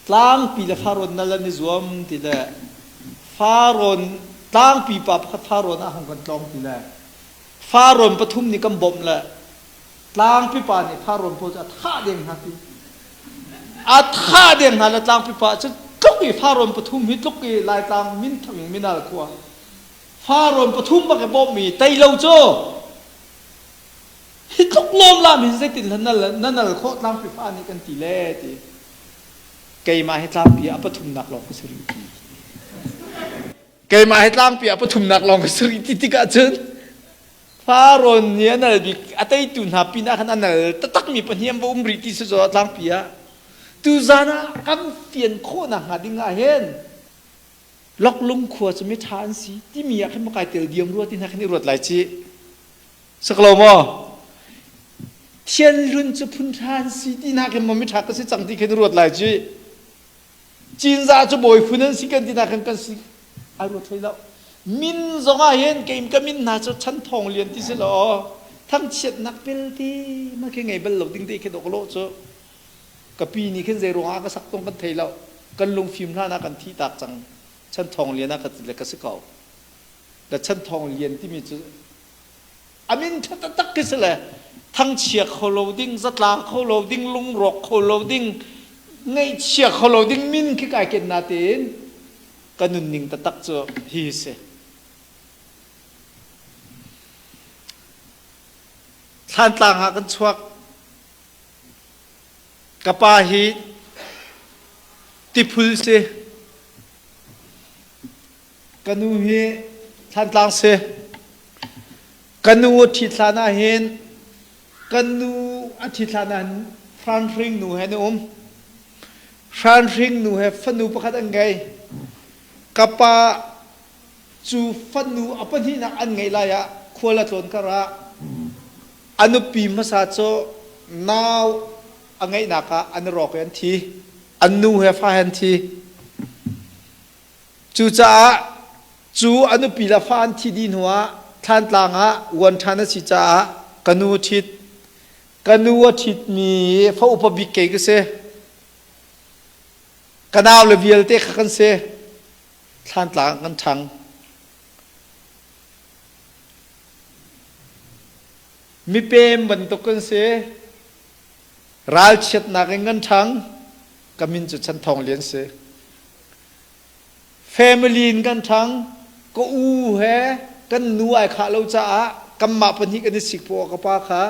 Tlangpi le Farrawn nal an i zuam ti le Farrawn tlangpi pa pakhat Farrawn ah hung kan tlawng ti le Farrawn pathum nih kan bawmh le tlangpi pa nih Farrawn pawl cu a thah deng hna ti. A thah deng hna le tlangpi pa cu tluk i Farrawn pathum hi tluk i Laitlang minthang minal khua Farrawn pathum bak i bawmhmi tei lo cu Hi tluk lawmlam hin zeitin na nal na nal khawh tlangpi fa nih kan ti le ti. Keimah hi tlangpi ah a pathumnak lawng ka si rih ti. Keimah hi tlangpi ah pathumnak lawng ka si rih ti tikah cun Farawn nih a nal bik a teitu hna pinah khan a nal taktakmi pahnih an va um rih ti si cu tlangpi ah. Tuzan ah kan fian khawhnak hnga ding ah hin Loklung khua cu miṭha an si timi ah khin maw kai tel diam rua ti hna khin i ruat lai cih. Sak lo maw? Thianhlun cu phun ṭha an si ti hna khin maw miṭha ka si cang ti khin ruat lai cih. Cinzah cu bawi phun an si kan ti hna khin kan si ai ruat hlei lo. Min zong ah hin keim ka min hna cu chan thawng lian ti si law thangchiatnak pelte ma khi ngei bal lo ding te khi dawk lawh cu. Ka pi nih khin zei ruangah ka sak tong kan thei lo. Kan lungfim hlan ah kan thih tak cang. Chan thawng lian ah ka ti le ka si ko. Le chan thawng lian timi cu a min ṭha taktak khi si le thangchia kho lo ding, zatla kho lo ding, lungrawk kho lo ding, ngaihchia kho lo ding min khi kai ken natein ka nunning taktak cu hi si. Thlantlang ah kan chuak. Ka pa hi tiphul si. Ka nu hi Thlantlang si. Ka nu a ṭhit hlan ah hin ka nu a ṭhit hlan ah hin Hranhring nu he an um. Hranhring nu he fanu pakhat an ngei. Ka pa cu fanu a pahnihnak an ngeih lai ah khual a tlawn kar ah A nupi hmasa cu nau a ngeihnak ah an i rawk i an thi. An nu he fa he an thi. Cucaah cu a nupi le fa an thi dih hnuah Thlantlang ah uan ṭhan a si caah ka nu a ṭhit. Ka nu a ṭhitmi fa upa bik kei ka si. Ka nau le vialte kha kan si. Thlantlang ah kan ṭhang. Mipem bantuk kan si. Ralchiatnak in kan ṭhang. Ka min cu Chan Thawng Lian si. Family in kan ṭhang. Ka u he kan nu ai khah lo caah kanmah pahnih kan i sik poah ka pa kha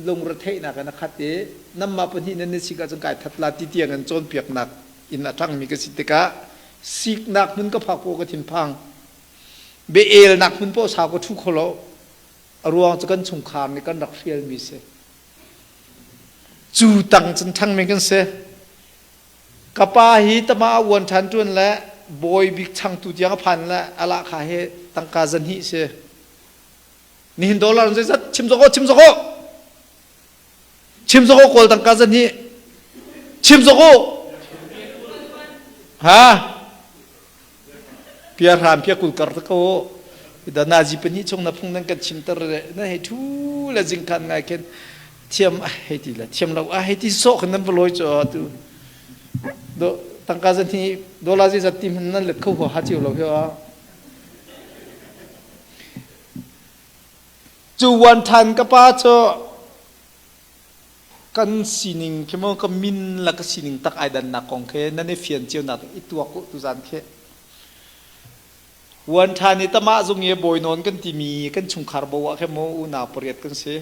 lungretheihnak in a khat i nanmah pahnih nan i sik ahcun kai that la ti tiang in cawnpiaknak in a ṭhangmi ka si tikah siknak hmun ka phak poah ka thinphang. Bia-elnak hmun paoh sau ka ṭhu kho lo. A ruang cu kan chungkhar nih kan rak hrialmi si. Cu tang cun ṭhangmi kan si. Ka pa hi tama a uan ṭhan ṭuan le bawi bik changtu tiang a phan le a lahkhah hi tangka zahnih si. Nihin dollar zeizat chim zawk aw chim zawk aw. Chim zawk aw kawl tangka zahnih. Chim zawk aw. Ha? Pia hram pia kul kar ko da nazi pahnih chung na phung nan kan chimter le na hei thu le jingkhan ngai khin thiam a hei ti le thiam lo a hei ti sawh khin nan va lawi cu tu do tangka zan hi dollar zi zat ti hman nan let kho ho ha chiu lo hi a cu wan than ka pa cu Kan sining khi maw ka min le ka sining tak ai dannak kong khi nan i fian cio nak i tuak u tuzan khi. Uan ṭhan i tamah zung i bawi nawn kan timi kan chungkhar bo ah khin maw unau pariat kan si.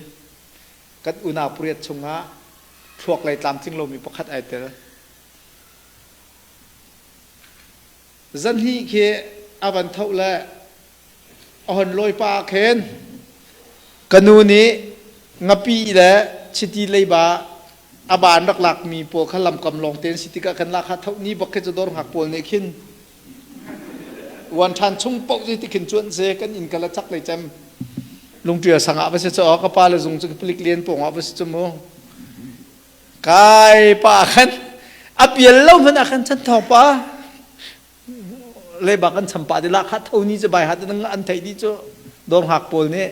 Kan unau pariat chungah thluak lei tlamtling lomi pakhat ai tel. Zanhnih khi a van tho le A hon lawi pah ah khin ka nu nih ngapi le chiti leiba a baan rak lakmi pawl kha lamkam lawng te an si tikah kan lak ha tho ni bak khi cu dawr hngak pawl nih khin uan ṭhan chung paoh cu ti khin cuan se kan inn kal a chak lei cem lungṭial sang ah va si cu ka pa le zung cu palik len pawng ah va si cu mu kai pa khan a pial lo hmanh ah khan chan thawng pa Leiba kan cham pah ti la kha tho ni cu bai hat an theih dih cu dawr hngak pawl nih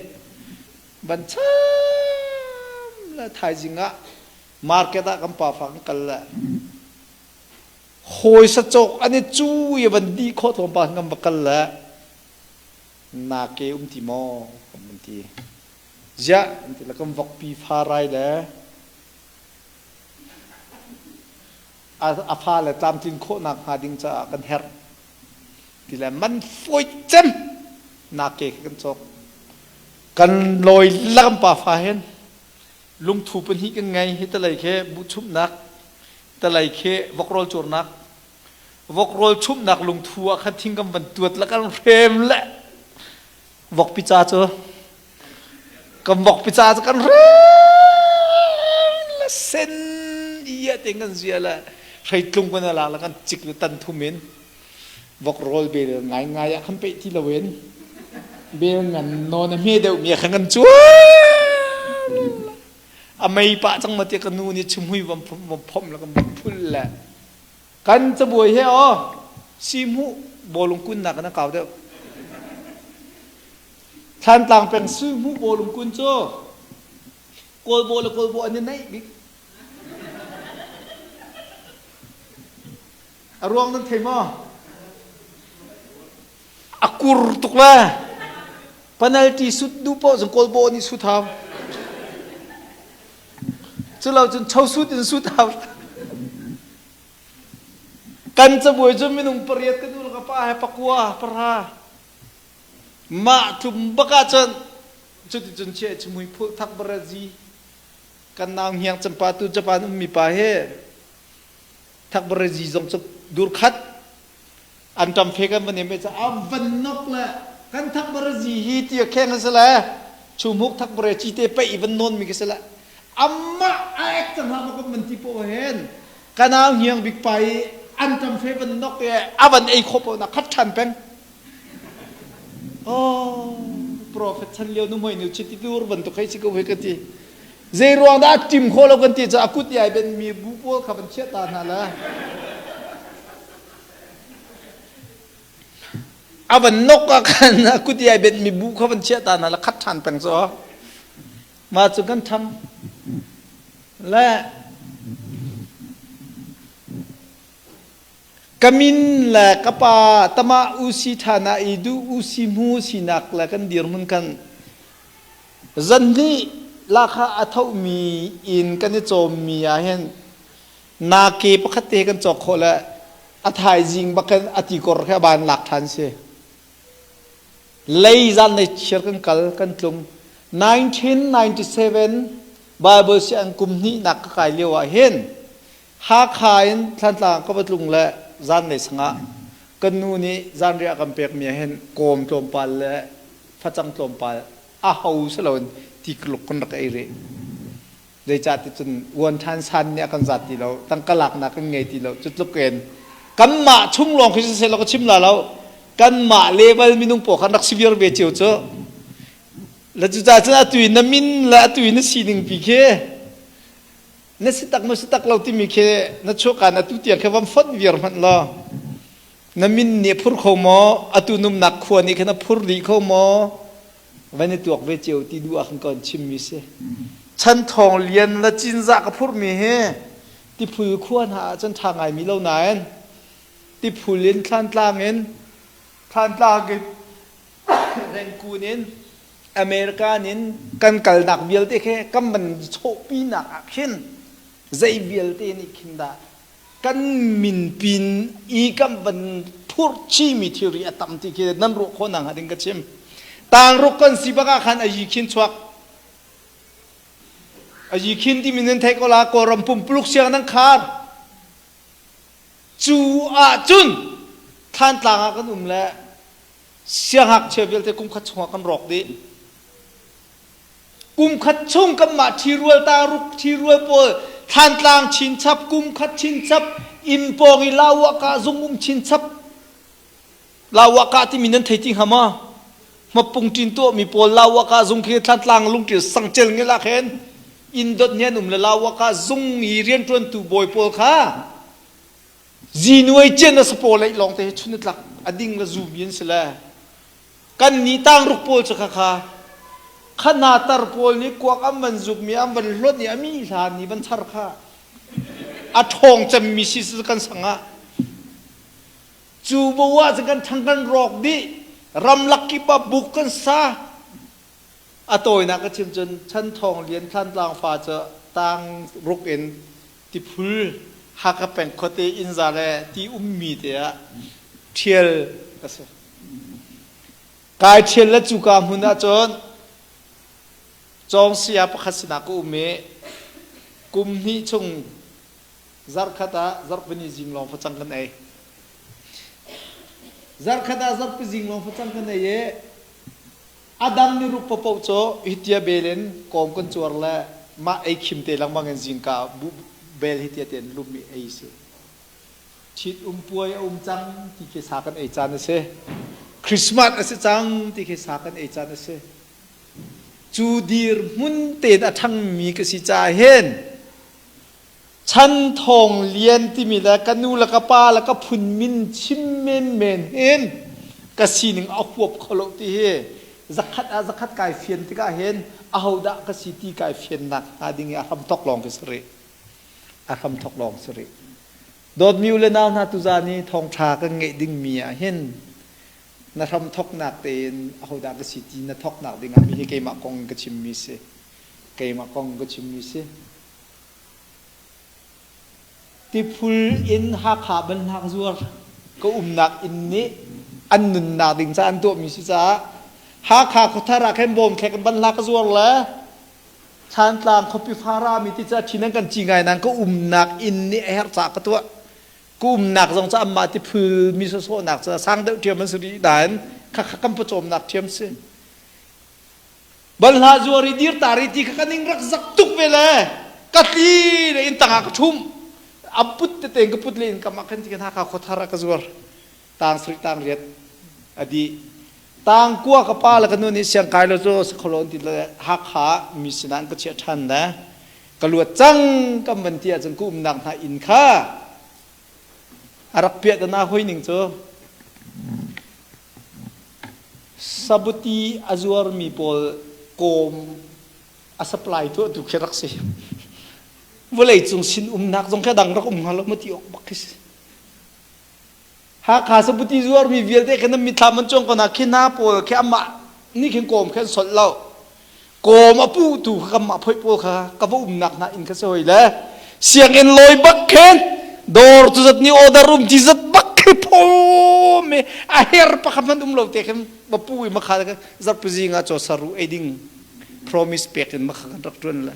van cham le thaizing ah market ah kan pa fa kan kal le Hawi sacawk an i cu i van dih khawh tlawmpal kan va kal le na ke um ti maw kan van ti. Ziah an ti le kan vokpi fa rai le a fale tlamtlin khawhnak hnga ding caah kan herh ti le man fawi cem na ke kha kan cawk. Kan lawi lakam pa fa hin lungthu pahnih kan ngei hi talei khi buhchumhnak talei khi vokrawl curnak vokrawl chumhnak lungthu ah khan thing kan van tuat le kan hrem le vokpi ca cu kan vokpi ca cu kan hrem le sen ia te kan zia le hreitlung kan la le kan cik le tan thum in vok rawl bel ngaingai ah khan peih ti loin bel ngan nawn a hme deuh mi khan kan cuan a mei pah cang ma ti ka nu nih chimhui vam vam phom le kan vam phul le kan cabuai he aw sihmuh bawlung kun nak in a kau deuh Thlantlang peng sihmuh bawlung kun cu kawlbaw le kawlbaw an i naih bik A ruang nan thei maw? A kur tuk le penalty sut duh paoh cun kawlbaw nih sut hau. Culo cun cho sut in sut hau. Kan cabuai cu minung pariat ka nu le ka pa he pakua pahra. Mah tlum bak ahcun cuticun chiah chimui phul thak barazi kan nau hniang campa tu Japan ummi pa he Thakbarezi zong cu dur khat an ṭam fe kan van em ca a van nok le kan thakbarezi hi ti a kheng a si le chumhuk thakbare ci te peih i van nawn mi ka si le amah a ek cang hlah maw kan van ti poh hen kanau hniang bik pa i an ṭam fe van nok i a van ei khawh poh na khat ṭhan peng Oh, prophet chan lio nu moi nu chiti tur bantuk hei si ko hei ka ti. Zei ruang dah a ṭim khawh lo kan ti caah a kut i ai ben mi bu pawl kha van chiah ta hna la. A van nok ah khan a kut i ai ben mi bu kha van chiah ta hna la khat ṭhan peng cu. Mah cu kan ṭhang. Le Ka min le ka pa tamah usi ṭhan ah i duh usi hmu sinak le kan dirhmun kan zanhnih lakha a thomi in kan i cawmmi ah hin nake pakhat te kan cawk khawh le a thaizing bak in a tikor khi a ban lak ṭhan si. Lei zan lei chiar kan kal kan tlung. 1997 Bible siang kum hnihnak ka kai lio ah hin Hakha in Thlantlang ka va tlung le zanlei sangah kan nu nih zanriah kan pekmi ah hin kawm tlawmpal le facang tlawmpal a ho si loin tikuluk kan rak ei rih. Zeicah ti cun uan ṭhan san nih a kan zat ti lo, tangka laknak kan ngei ti lo, cu tluk in kanmah chung lawng khi siseh law ka chim la lo, kanmah level minung pawl khan rak si viar ve cio cu. Le cucaah cun atu i na min le atu i na sining pi khi na si tak maw si tak lo timi khi na chuahkan atu tiang khi van fonh viar hmanh law na min nih a phur kho maw atu numnak khua nih khin a phur dih kho maw van i tuak ve cio ti duh ah khan ka chimmi si chan thawng lian le cinzah ka phurmi hi tiphul khua hna ah cun ṭha ngaimi lo nain tiphul in thlantlang in thlantlang in rengkun in American in kan kalnak vialte khi kan van chawhpinak ah khin zei vialte nih khin dah kan min pin i kan van phurh chihmi thilri a tam ti khi nan ruah khawh nakhnga ding ka chim. Tangruk kan si bak ah khan a yi khin chuak. A yi khin timi nan theih ko la Kawlram pumpuluk siang nan khar. Cu ahcun Thlantlang ah kan um le Siangngakchia vialte kum khat chungah kan rawk dih. Kum khat chung kanmah ṭhirual taaruk ṭhirual pawl Thlantlang chinchap kum khat chinchap inn pawng i Lawaka zung um chinchap Lawaka timi nan thei ti hnga maw? Hmapung ṭin tuahmi pawl Lawaka zung khi Thlantlang lungṭil sangcel ngel ah khin inn dot ni an um le Lawaka zung i rianṭuantu bawi pawl kha Zinuai cian a sapaw leih lawng te hi chun tlak a ding le zumi an si le kan ni tangruk pawl cu khakha khana tar pawl nih kuak an van zukmi an van hlawt i a mi hlan ni van char kha a ṭhawng cemmi si kan sang ah. Cu bo ah cun kan ṭhang kan rawk dih. Ramlak kip ah buk kan sa. A tawinak ka chim cun Chan Thawng Lian Thlantlang fa cu tang ruk in tiphul Hakha peng khuate innza le ti ummi te ah ṭhial ka si. Kai ṭhial le cuka hmun ah cun cawng saya pakhat sinah ka um i kum hnih chung zarkhat ah zarhpini zing lawng facang kan ei. Zarkhat ah zarhpi zing lawng facang kan ei i a dang ni ruk paohpaoh cu hitia bel in kawm kan cuar le mah ei khim te lengmang in zingka bu bel hitia tein lum i ei si. Ṭhit um puai a um cang ti khi sa kan ei caan a si. Christmas a si cang ti khi sa kan ei caan a si. Cu dirhmun tein a ṭhangmi ka si caah hin Chan Thawng Lian timi le ka nu le ka pa le ka phun min chim menmen hin ka sining a huap kho lo ti hi zakhat ah zakhat kai fian tikah hin ahodah ka si ti kai fiannak hnga ding i a hramthok lawng khi si rih. A hramthok lawng si rih. Dawtmi u le nau hna tuzaan i thawngṭha kan ngeih dingmi ah hin na hramthoknak tein ahodah ka si ti na thoknak dingah mi hi keimah kong in ka chimmi si. Keimah kong ka chimmi si. Tiphul in Hakha banhnak zuar ka umnak inn nih an nunnak ding ca an tuahmi si caah Hakha khuathar ah khin bawmthlek in banhla ka zuar le Thantlang khuapi fara mi ti ca ṭhin an kan ci ngai nain ka umnak inn nih a herh caah ka tuah. Ka umnak zong cu anmah tiphul mi sawsawhnak cu sang deuh ṭhiam an si rih nain khakha kan pawcawmnak ṭhiam si. Banhla zuar i dir ta ri ti kha ka ning rak zak tuk ve le ka tli le inn tangah ka ṭhum. A put tete in ka put le in kam ah khan ti kan Hakha khuathar ah ka zuar. Tang sarih tang riat a dih. Tang kua ka pa le ka nu nih siang kai lo cu sakholo an ti le Hakha mi sinah an ka chiah ṭhan le ka luat cang kan van ti ahcun ka umnak hna inn kha a rak piah ta na hoi ning cu Sabuti a zuarmi pawl kawm a supply tuahtu khi rak si. Vawleicung sin umnak zong khi a dang rak um hnga lo maw ti awk bak khi si. Hakha sabuti zuarmi vialte khi nan mithlam an cuang ko na khi hna pawl khi amah nih khin kawm khi an solh lo. Kawm a puhtu kha kanmah phoih pawl kha ka va umnak hna inn kha si hoi le sianginn lawi bak khin dawr cu zat nih order um ti zat bak khi phawm i a her pakhat hmanh um lo te khin va pu i makha zarhpi zing ah caw saru ei ding promise pek in makha kan rak ṭuan le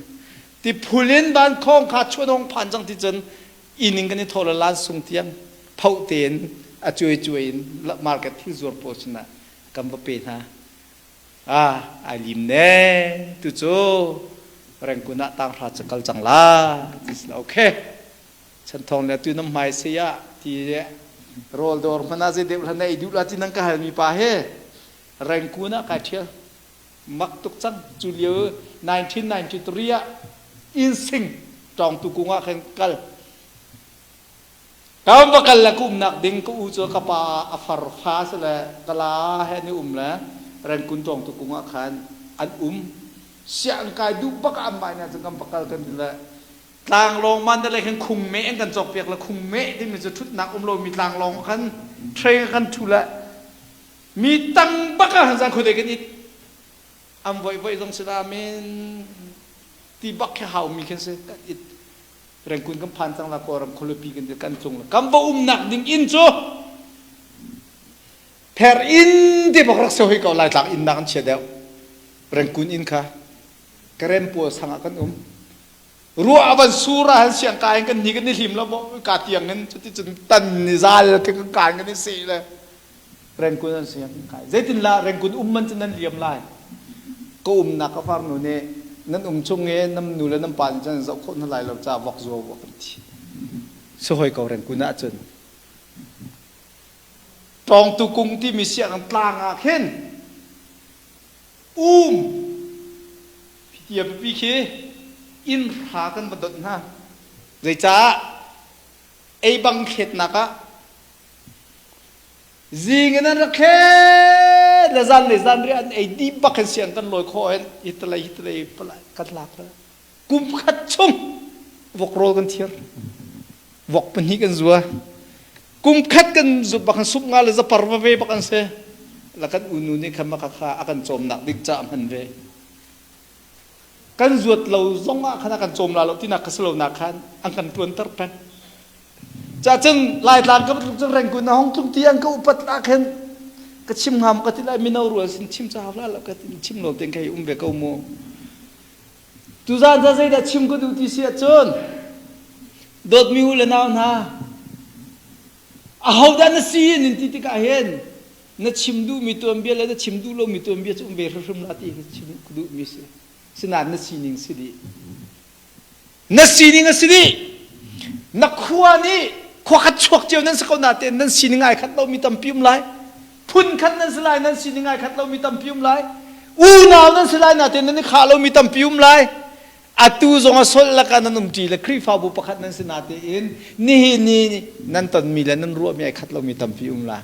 ti phul in van khong kha chuan hong phan cang ti cun inn in kan i thawh le lan sung tiang phoh tein a cuai cuai in market thil zuar pawl sinah kan va pe hna. Ah, ai lim ne. Tu cu Rengkun ah tanghra cu kal cang la. Ti si okay. Chan thong le tu nam hmai se ya ti rawl dawr hmana zei deuh hlan ei duh la ti nang ka hal mi pa he Rengkun ah kai thial mak tuk cang cu lio 1993 ah insing tawng tu kung ah khan kal Ka va kal le ka umnak ding ka u cu ka pa a far fa si le ka la he an i um le Rengkun tawngtu kung ah khan an um. Siang kai duh bak ah an mah nih cun kan va kal kan ti le tlanglawng Mandalay khan khung meh an kan cawkpiak le khung meh timi cu ṭhutnak um lomi tlanglawng ah khan train ah kan ṭhu le mi tang bak ah zan khuadei kan it an voi voi zong si la men ti bak khi haumi khin si kan it Rengkun kan phan cang la Kawlram khualipi kan kan tlung la kan va umnak ding inn cu pher inn ti bak rak si hoi ko Laitlang inn nak an chia deuh Rengkun inn kha Karen pawl sang ah kan um ruah a van sur ah han siang ka in kan ni kan i hlim lo ka tiang in cuti cun tan ni zal ke kan kan kan i seh le Rengkun an siang kai. Zeitin lah Rengkun um man cu nan liam lai. Ka umnak ka farnu nih nan um chung i nam nu le nan pa nih cun zoh khawh hna lai lo ca vok zuo vok kan thi. Si hoi ko Rengkun ah cun. Tawngtu kung timi siang tlang ah khin um tia pipi khi inn hra kan va dot hna. Zeicah ei bang thletnak ah Zing in an rak thlet le zan le zan riah an ei dih bak in siang kan lawi khawh in hitalei hitalei palai kan lak le kum khat chung vok rawl kan thiar vok pahnih kan zua. Kum khat kan zut bak sup nga le zapar va ve bak an si. La kan unu nih khan maka kha a kan cawmnak ding ca hman ve. Kan zuat lo zong ah khan a kan cawm la lo tinak ka si lo nak khan an kan tuanter peng. Cacun Laitlang ka tluk cun rengkun na hong tlung ti an ka upat ah khin ka chim ngam ka ti lai mino rual sin chim ca hau la lo ka ti chim lo ten kai um ve ko mu. Tuzaan ca zeidah chim ka duh ti si ahcun dawtmi u le nau hna ahodah na si in ti tikah hin na chim duhmi tuanbia le na chim duh lomi tuanbia cu um ve hrimhrim la ti hi chim ka duhmi si. Sinain na sining si dih. Na sining a si dih. Na khua nih khua khat chuak cio nan si ko natein nan sining ai khat lomi tampi um lai. Phun khat nan si lai nan sining ai khat lomi tampi um lai. Unau nan si lai natein nan i khah lomi tampi um lai. Atu zong a solh lakah nan um ṭi le Khrihfabu pakhat nan si natein nihin ni nan tonmi le nan ruahmi ai khat lomi tampi um lai.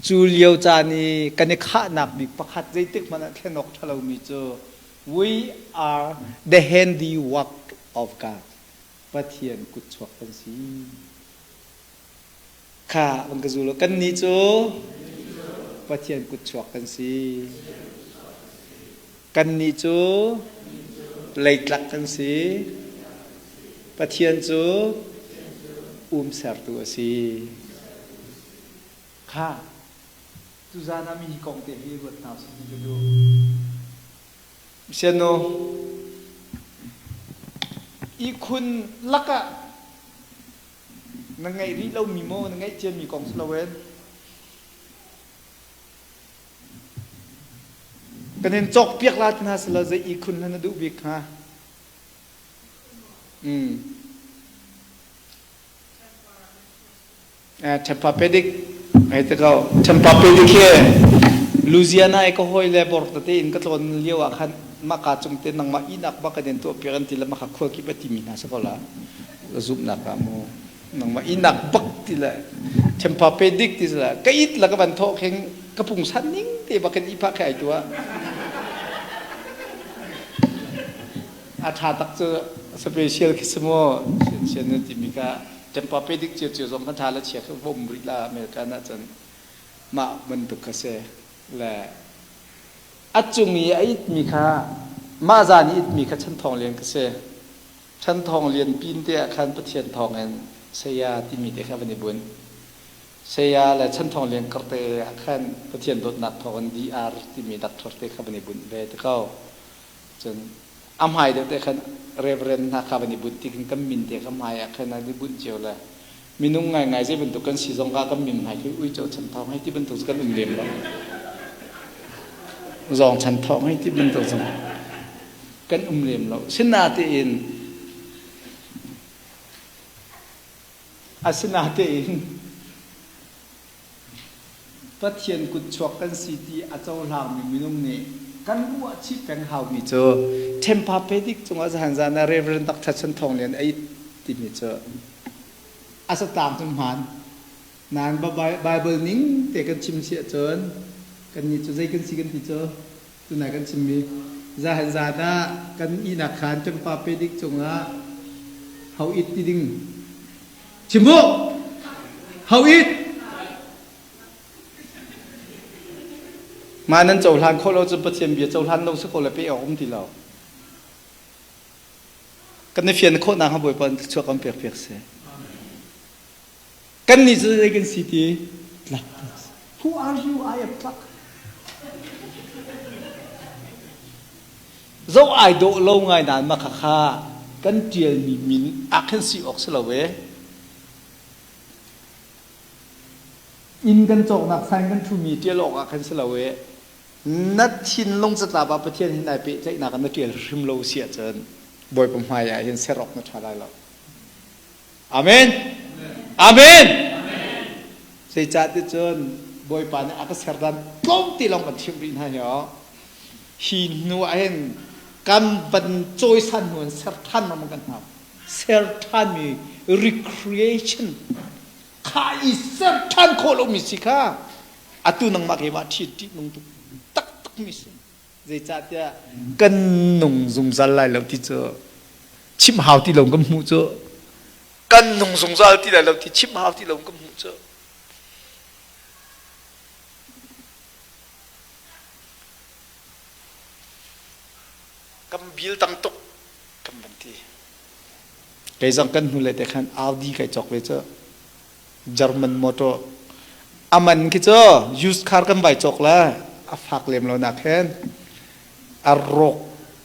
Cu lio caan i kan i khahnak bik pakhat zeitik hmanh ah thlen awk ṭha lomi cu We are the handiwork of God. Pathian kutchuak kan si. Kha van ka zul kan nih cu Pathian kutchuak kan si. Kan nih cu leitlak kan si. Pathian cu umsertu a si. Kha tuzaan ah mi hi kong te hi ruat hna usih ti ka duh. Sianu, ihkhun lakah na ngeih rih lomi maw na ngeih ciami kong si loin kan in cawkpiak la ti hna sila zei ihkhun hna na duh bik hnga? Mm. Tempapedic ai te ko. Tempapedic hi Louisiana i ka hawi le bor tete in ka tlawn lio ah khan maka cung te nangmah ihnak bak kan in tuah piak an ti le maka khua kip a timi hna si ko la. Zumhnak ah mu nangmah ihnak bak ti le Tempapedic ti la ka it la ka van thawh kheng ka pungsan ning te bak in ihphah khi ai tuah. A ṭha tak cu special khi si mu sian na timi ka Tampa Bay dik cio zong kan ṭha le chia kha va um rih la America ah cun mah bantuk kha si le a cung i a itmi kha mah zan i itmi kha Chan Thawng Lian ka si Chan Thawng Lian pin te ah khan Pathian thawng in saya timi te kha van i bunh saya le Chan Thawng Lian karte ah khan Pathian dawtnak thawng in DR timi doctor te kha van i bunh ve te ko Cun a hmai deuh te khan reverend hna kha van i bunh ti khin kan min te kha hmai ah khan an i bunh cio le minung ngaingai zei bantuk kan si zong ka kan min hmai khi uico chan thawng hei ti bantuk kan um lem lo. Zawng chan thawng hei ti bantuk zong kan um lem lo. Sinatein asinatein Pathian kutchuak kan si ti a cohlangmi minung nih kan ruah chih peng haumi cu Tampa Pedic cungah zahan zan ah Reverend Dr. Chan Thawng Lian a it timi cu a satlang cu hmaan. Nain Bible ning te kan chim si ahcun kannih cu zei kan si kan ti cu tunai kan chimmi zahan zan ah kan ihnak khan Tampa Pedic cungah ho it ti ding Chim u! Ho it! Mah nan cohlan khawh lo cun Pathian bia cohlan lo si ko le pe awk um ti lo. Kan i fian khawh nakhnga Bawipa in thluachuah kan pek piak seh. Kan nih cu zei kan si ti? Tlak. Who are you? I am tlak. Zoh ai dawh lo ngai nain mah khakha kan ṭialmi min ah khin si awk si lo ee. Inn kan cawknak sign kan ṭhumi ṭial awk ah khan si lo ee. Na thinlung catlap ah Pathian hin ai pehtlaihnak ah na ṭial hrim lo si ahcun Bawipa hmai ah hin ser awk na ṭha lai lo. Amen. Amen. Zeicahtiah cun Bawipa nih a ka ser dan tlawmte lawng kan chimh rih hna hi aw. Hi hnu ah hin kan van cawisan hnu in ser ṭhan lengmang kan hau. Ser ṭhanmi recreation kha i ser ṭhan khawh lomi si kha atu nangmah keimah ṭhi ṭihnung tuk taktakmi si. Zeicahtiah kan nung zungzal lai lo ti cu chimh hau ti lo kan hmuh cu. Kan nung zungzal ti lai lo ti chim hau ti lo kan hmuh cu. Kan bil tam tuk kan van ti. Kei zong kan hnu le te khan Audi kai cawk ve cu. German motor. Aman khi cu used car kan vai cawk la a fak lem lo nak hen a rawk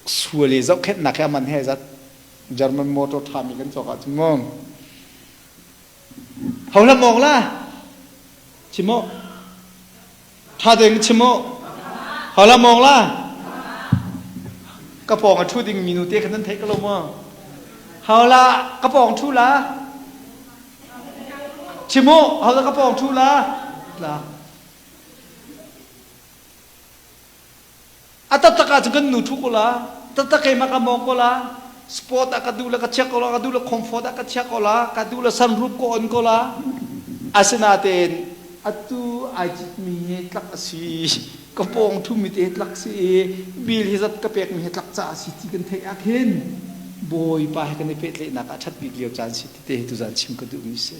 sual i zohkhenhnak he aman he zat German motor ṭhami kan cawk ahcun mu. Ho hlam awk la? Chim u. Ṭha tein chim u. Ho hlam awk la? Ka pawng a ṭhu ding mi nu te kha nan theih ko lo maw? Ho la ka pawng ṭhu la? Chim u. Ho la ka pawng ṭhu la? La. A taktak ahcun kan nu ṭhu ko la, taktak keimah ka mawng ko la, sport ah ka duh le ka chiah ko la, ka duh le comfort ah ka chiah ko la, ka duh le sunroof ka on ko la. Asinain atu ai citmi hi tlak a si, ka pawng ṭhumi te hi tlak si i bill hi zat ka pekmi hi tlak caah a si ti kan theih ah khin Bawipa he kan i pehtlaihnak ah ṭhat bik lio caan si ti te hi tuzaan chim ka duhmi si.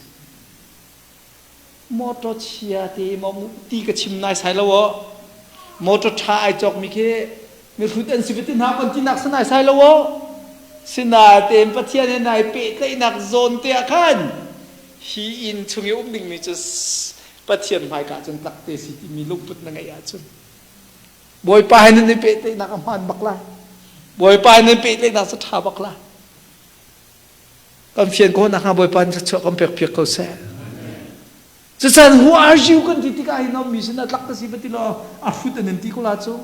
Motor chia te maw ti ka chim naisai lo aw. Motor ṭha ai cawkmi khi mihrut an si ti hna kon tinak si naisai lo aw. Sinain Pathian he nai pehtlaihnak zawn te ah khan hi inn chung i um dingmi cu Pathian hmaika cun tlak te si timi lungput na ngeih ahcun Bawipa he nan i pehtlaihnak a hmaan bak lai. Bawipa he nan pehtlaihnak cu ṭha bak lai. Kan fian khawh nakhnga Bawipa nih thluachuah kan pekpiak ko seh. Cucan who are you kan ti tikah hin mi sin ah tlak ka si va ti law a hrut an in ti ko la cu.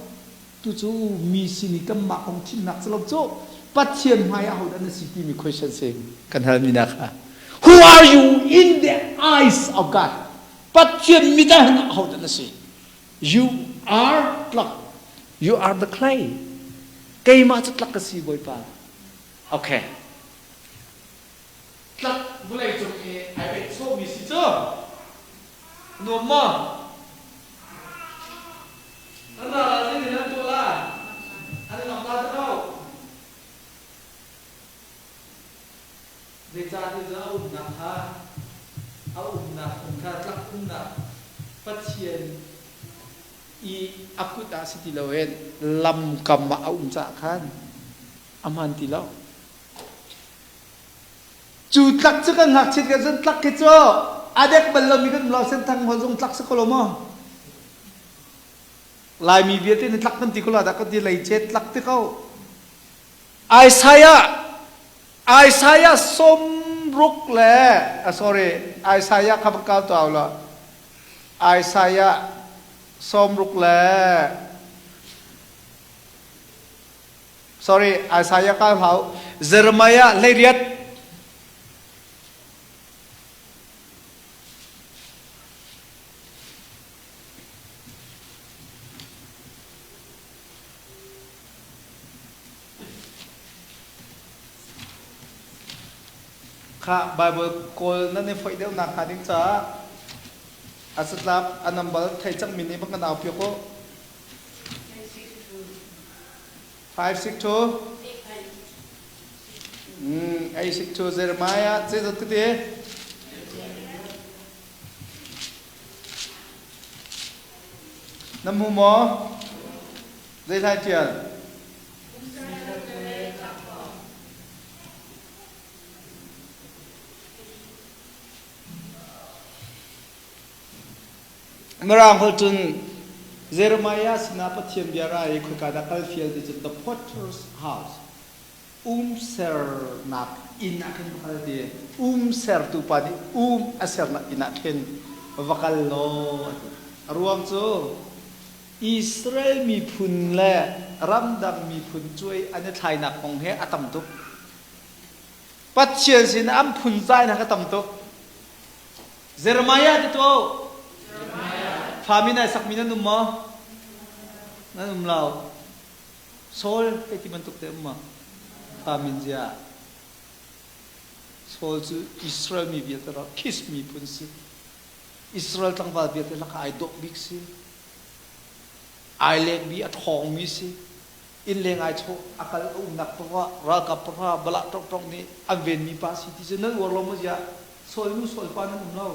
Tu cu mi sin i kanmah kong chimnak si lo cu Pathian hmai ah hodah na si timi question si kan halmi na kha. Who are you in the eyes of God? Pathian mit ah hin hodah na si? You are tlak. You are the clay. Keimah cu tlak ka si Bawipa. Okay. Tlak vawlei cung i ai beih sawhmi si cu nuam maw? An ral ah zeitin an tuah lai? An i lak la ti ko. Zeicahtiah cu a umnak kha a umnak hmun kha tlak umnak Pathian i a kut ah si ti loin lamkam ah a um caah khan a hmaan ti lo. Cu tlak cu kan ngakchiat kan cun tlak khi cu a dek bal lomi kan lo senthang hol zong tlak si ko lo maw? Laimi vialte nih tlak kan ti ko lo dah kan ti leice tlak ti ko. Isaiah Isaiah sawmruk le uh, sorry Isaiah kha kal tuah la Isaiah sawmruk le Sorry, Isaiah ka hlau. Jeremiah 18. Kha Bible kawl nan i foih deuh nak hnga ding caah a catlap a number thei cangmi nih bak kan au piak u. 562 mm 862 Jeremiah zeizat ka ti Na hmu maw? Zei hlai ṭial? Mirang holh cun Jeremiah sinah Pathian bia ra i khoika dah kal fial ti cun the potter's house umsernak inn ah khin va kal ti um sertu pa nih um a sernak inn ah khin va kal law a ti. A ruang cu Israel miphun le ramdang miphun cuai an i thlainak kong he a tam tuk. Pathian sin an phunzainak a tam tuk. Jeremiah ti tuah Fa min ai sakmi nan um maw? Nan um lo. Saul hei ti bantuk te um maw? Fa min zia. Saul cu Israel mi vialte rak Kish miphun si. Israel tlangval vialte lakah ai dawh bik si. Ai lek bi a ṭhawngmi si. Inn leng ai chawh a kal a umnak paoh ralkap pahra balah ṭongṭong nih an venmi pa si ti cu nan uar lo maw ziah sawl nu sawl pa nan um lo.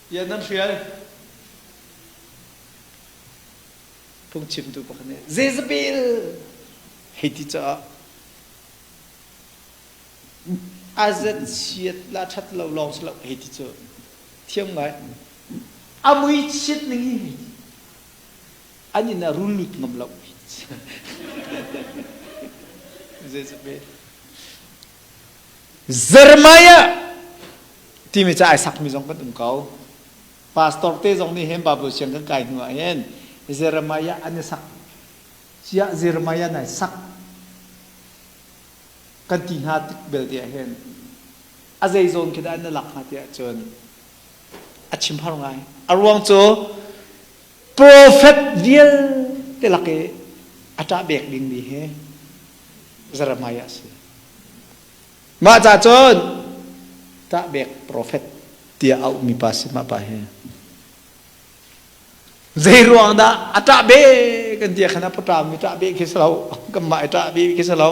Tiah nan hrial. Phungchimtu pakhat nih Jezebel hei ti caah a zat chiat la ṭhat lo lawng si lo hei ti cu thiam ngai. A mui chiat ning hi hei ti. An inn ah rul lut ngam lo. Jezebel. Jeremiah timi ca ai sakmi zong kan um ko. Pastor te zong nih hin Bible siang kan kai hnu ah hin Jeremiah an i sak cia Jeremiah nai sak kan ti hna tik belte ah hin a zei zawn khi dah an i lak hnga tiah cun a chim har ngai. A ruang cu Profet vialte lak i a ṭah bek dingmi hi Jeremiah a si. Mah ca cun ṭah bek profet tiah auhmi pa si mah pa hi. Zei ruang dah a ṭah bek kan ti khan a paṭami ṭah bek khi si lo, kanmah i ṭah bek khi si lo,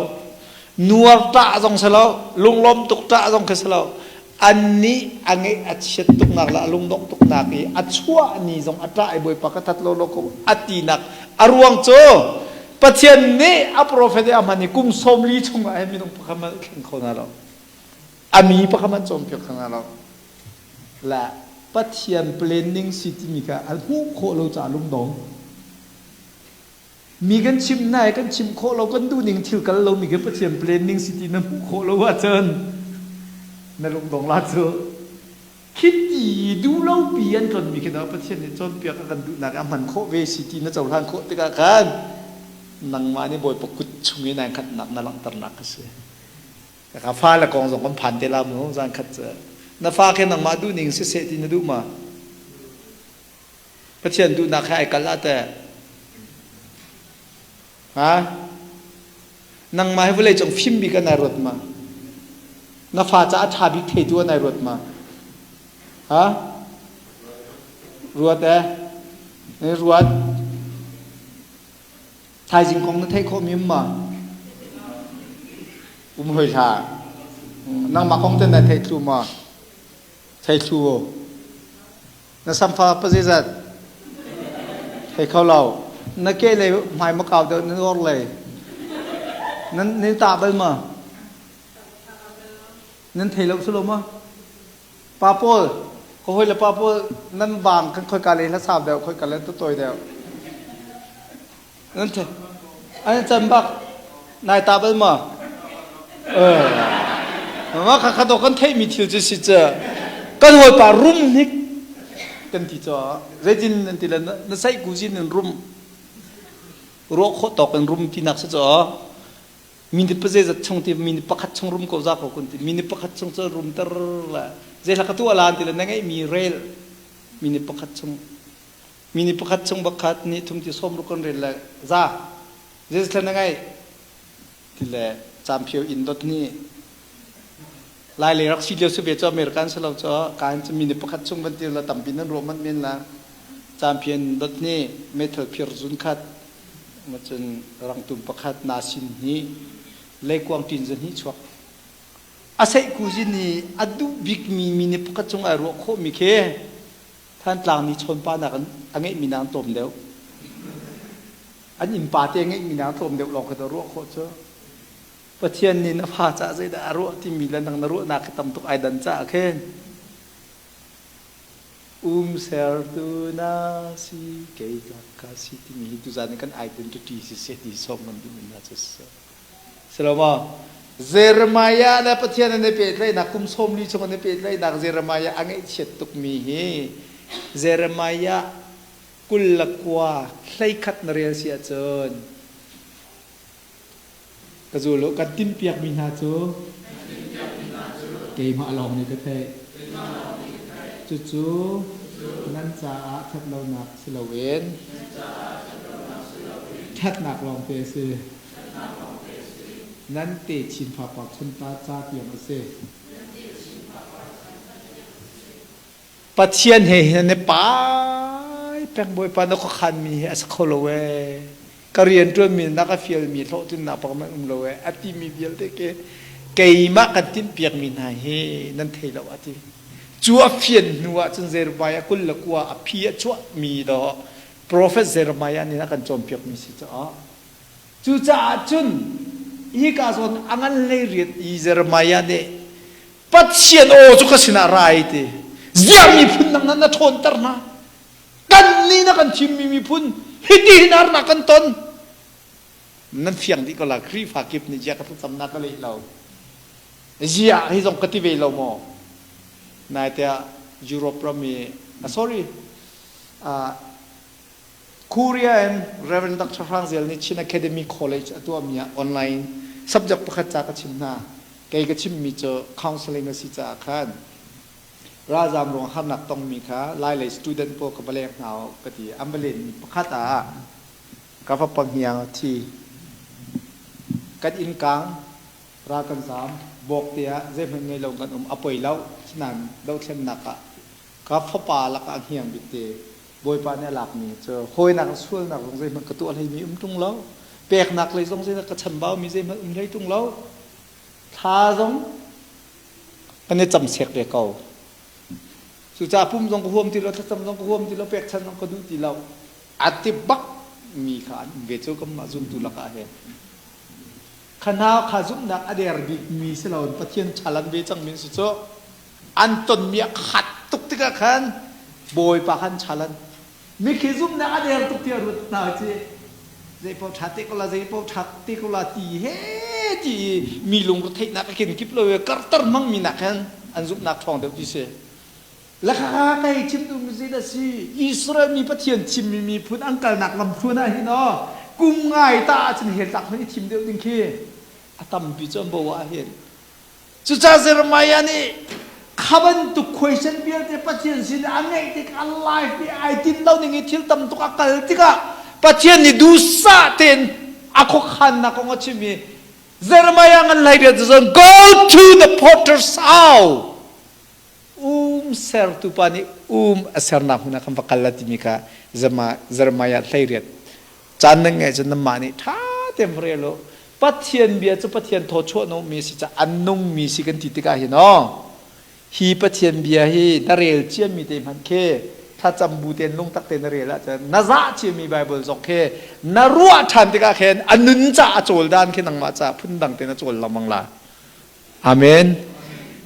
nuar ṭah zong si lo, lunglawm tuk ṭah zong khi si lo. Annih a ngeih a chiat tuknak le a lungdongh tuknak i a chuah ni zong a ṭah i Bawipa ka that lawlaw ko a tinak a ruang cu Pathian nih a profet i a hman i kum 40 chungah hin minung pakhat hmanh thleng kho hna lo. A mi pakhat hmanh cawnpiak kho hna lo. Le Pathian planning si timi kha a hmuh khawh lo caah lungdong. Mi kan chimh hna i kan chimh khawh lo kan duhning thil kal lomi khi Pathian planning si ti na hmuh khawh lo ahcun na lungdong la cu. Khiti duh lopi an tonmi khi dah Pathian nih cawnpiak a kan duhnak a hman khawh ve si ti na cohlan khawh tikah khan nangmah nih Bawipa kut chung i nai khatnak na langhternak a si. Ka fale kong zong kan phan te la mu zan khat cu. Na fa khi nangmah duhning siseh ti na duh ma? Pathian duhnak he ai kal ah teh ha nangmah hi vawlei cung fim bik an ai ruat ma na fa caah ṭha bik theitu an ai ruat ma ha ruat eh ruat thaizing kong na theih khawh mi um ma um hoi hlah nangmah kong te na thei thlu ma thei thlu Na samfa pa zeizat? Thei kho lo. Na ke lei hmai ma kau deuh na or lei. Nan nan tah bal ma? Nan thei lo su lo ma? Pa pawl, ka hoi le pa pawl nan bang kan khoi ka le hla sau deuh khoi ka le tu toi deuh. Nan the an can bak nai ta bal ma? Eh. Ma kha kha to kan theih mi thil cu si cu kan hawipa rum hnik kan ti cho zeitin nan ti le na saih ku zin in rum ruah khawh tawk in rum ti nak si cho minute pa zeizat chung ti minute pakhat chung rum ko za ko kun ti minute pakhat chung cu rum ter la zei hla ka tu alan ti le na ngeih mi rel minute pakhat chung Mi nih pakhat chung pakhat nih thum ti sawm ruk kan rel le za zeizat na ngeih ti le camphio inn dot nih lai lei rak si lio si ve cu American si lo cu ka cu mi nih pakhat chung van ti la tampi nan ruah manh men la champion dot nih metal phir zun khat macun rangtum pakhat nasin hnih leikuang ṭin zun hnih chuak a seih kuzin nih a duh bikmi mi nih pakhat chung ai ruah khawhmi khi Thantlang nih chawnpa nak in a ngeihmi nak tlawm deuh. An innpa te ngeihmi nak tlawm deuh lawng khi ruah khawh cu. Pathian nih na fa caah zeidah a ruah timi le nang na ruahnak khi tam tuk ai dan caah khin um sertu na si kei tlak ka si timi hi tuzan in kan identity si seh ti sawm kan duhmi hna cu si. Silo Jeremiah le Pathian an i pehtlaihnak kum 40 chung an i pehtlaihnak Jeremiah a ngaihchiat tukmi hi Jeremiah 29 hleikhat na rel si ahcun ka zul u kan timpiakmi hna cu keimah lawng nih ka theih cucu nan caah ṭhatlonak si loin ṭhatnak lawngte a si. Nan techin fapa chunta ca tiang a si. Pathian he hin an i pai. peng Bawipa na khuakhanmi hi a si kho lo ee. Ka rianṭuanmi na ka fialmi hlawhtlinnak bak man um lo ee a timi vialte khi keimah kan tinhpiakmi hna hi nan thei lo a ti. Cu a fian hnu ah cun Jeremiah 29 a phi a chuahmi dawh Profet Jeremiah nih a kan cawnpiakmi si caah cucaah cun hika zawn a ngan hlei riat i Jeremiah nih Pathian aw cu ka sinah ra ai ti. Ziah miphun dang na ṭhawnter hna. Kan nih na kan thimmi miphun hiti hin harnak kan ton. Nan fiang dih ko la Khrihfa kip nih ziah ka thlacamnak ka leh lo. Ziah hi zong ka ti ve lo maw? Naite ah Europe ram i sorry uh, Korea in Reverend Dr. Hrang Zel nih Chin Academy College a tuahmi ah online subject pakhat ca ka chim hna. Kei ka chimmi cu counseling a si caah khan ralzaam ruang harnak tongmi kha Lailei student pawl ka va leng hna u ka ti. An va lenmi pakhat ah ka fapa hniang a thi. Kan inn kang ral kan zaam bawkte ah zeihmanh ngei lo kan um a poi lo. Sinain dothlennak ah ka fapa lakah a hniang bik te Bawipa nih a lakmi cu hawinak in sualnak zong zeihmanh ka tuah hleimi um ṭung lo peknak lei zong zeidah ka chambaumi zeihmanh um hlei ṭung lo thla zong kan i cam sek ve ko cucaah pum zong ka huam ti lo thlacam zong ka huam ti lo pekchan zong ka duh ti lo a ti bak mi kha an um ve cu kanmah zumtu lakah hin kha hna kha zumhnak a der bik mi si lo Pathian chalan ve cang mi si cu an tonmi a khat tuk tikah khan Bawipa khan chalan mikhi zumhnak a der tuk tiah ruat hna ci zei paoh ṭha te ko la zei paoh ṭha te ko la ti he ti i mi lungretheihnak a kin kip lo i karter hmangmi nak khan an zumhnak ṭhawng deuh ti si le kha kai chim duhmi zei dah si Israel mi Pathian thimmi miphun an kalnak lamthluan ah hin aw kum ngai ta ahcun hell tlak hmanh i thim deuh ding khi a tampi cu an bo ah hin Cucaah Jeremiah nih kha bantuk question vialte Pathian sin a ngeih tik a life nih ai tinh lo ning i thil tam tuk a kal tikah Pathian nih duhsah tein a khuakhannak kong a chim i Jeremiah ngan hlei rian cu go to the potter's house um sertu pa nih um a sernak hmun ah kan va kal la timi kha Jeremiah hlei riat Caan nan ngeih cun nanmah nih ṭha tein va rel u. Pathian bia cu Pathian thawchuah mi si caah an nungmi si kan ti tikah hin aw hi Pathian bia hi na rel ciami te hmanh khi thlacam bu tein lungtak tein na rel ahcun na zah ciami Bible zong khi na ruah ṭhan tikah khin a nun caah a cawl dan khi nangmah caah phundang tein a cawl lengmang la. Amen.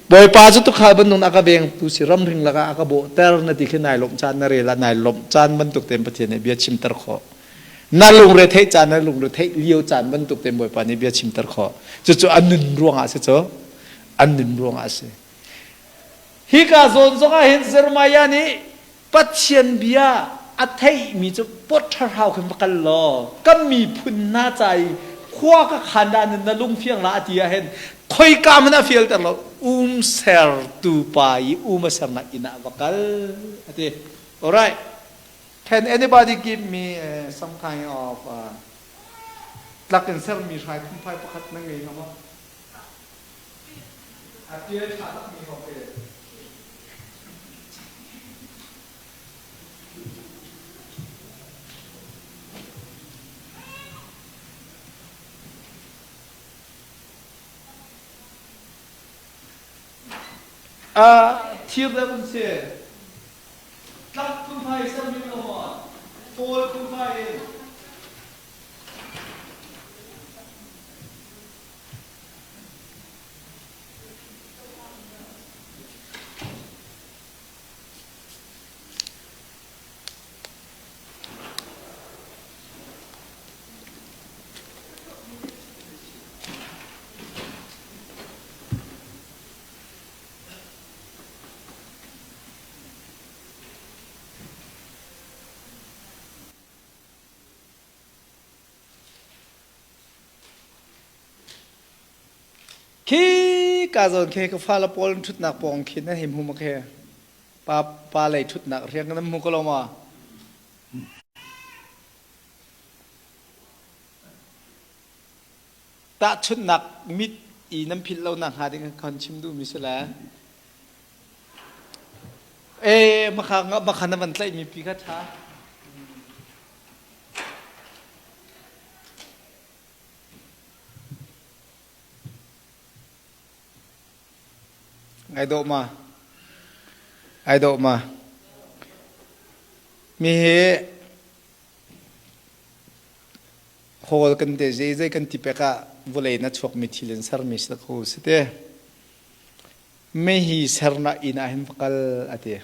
Bawipa cu tuukhal bantuk a ka vengtu si ramhring lakah a ka bawhter na ti khi nai lawmh caan na rel ah nai lawmh caan bantuk tein Pathian nih bia chimter khawh. Na lungre theih caan na lungre theih lio caan bantuk tein Bawipa nih bia chimter khawh. Cucu an nun ruangah si cu. An nun ruangah a si. Hika zawn zongah hin Jeremiah nih Pathian bia a theihmi cu potthahau khin va kal law kan miphun hna ca i khua ka khan dah na lungfiang la a ti ah hin khoika hmanh a fialter lo um sertu pa i um a sernak inn ah va kal a ti alright can anybody give me uh, some kind of uh, tlak in sermi hrai phunphai pakhat na ngei hnga maw A tial ṭha takmi hawk hi. Uh, thir deuh um si. Tlak phunphai sermi lo maw? Kawl phunphai in. Khi ka zawn khi ka fale pawl an ṭhutnak pawng khin an hei hmu ma khi pa pa lei ṭhutnak riang kan hmu ko lo ma? Tahchunhnak mit i nan philh lo nak hnga ding kan chim duhmi si le e makha makha na van tlaihmi pi kha ṭha. Ai dawh ma? Ai dawh ma? Mi hi hawl kan te zei zei kan ti pek ah vawlei na chuakmi thil in sermi si ko si te. Mei hi sernak inn ah hin va kal a ti.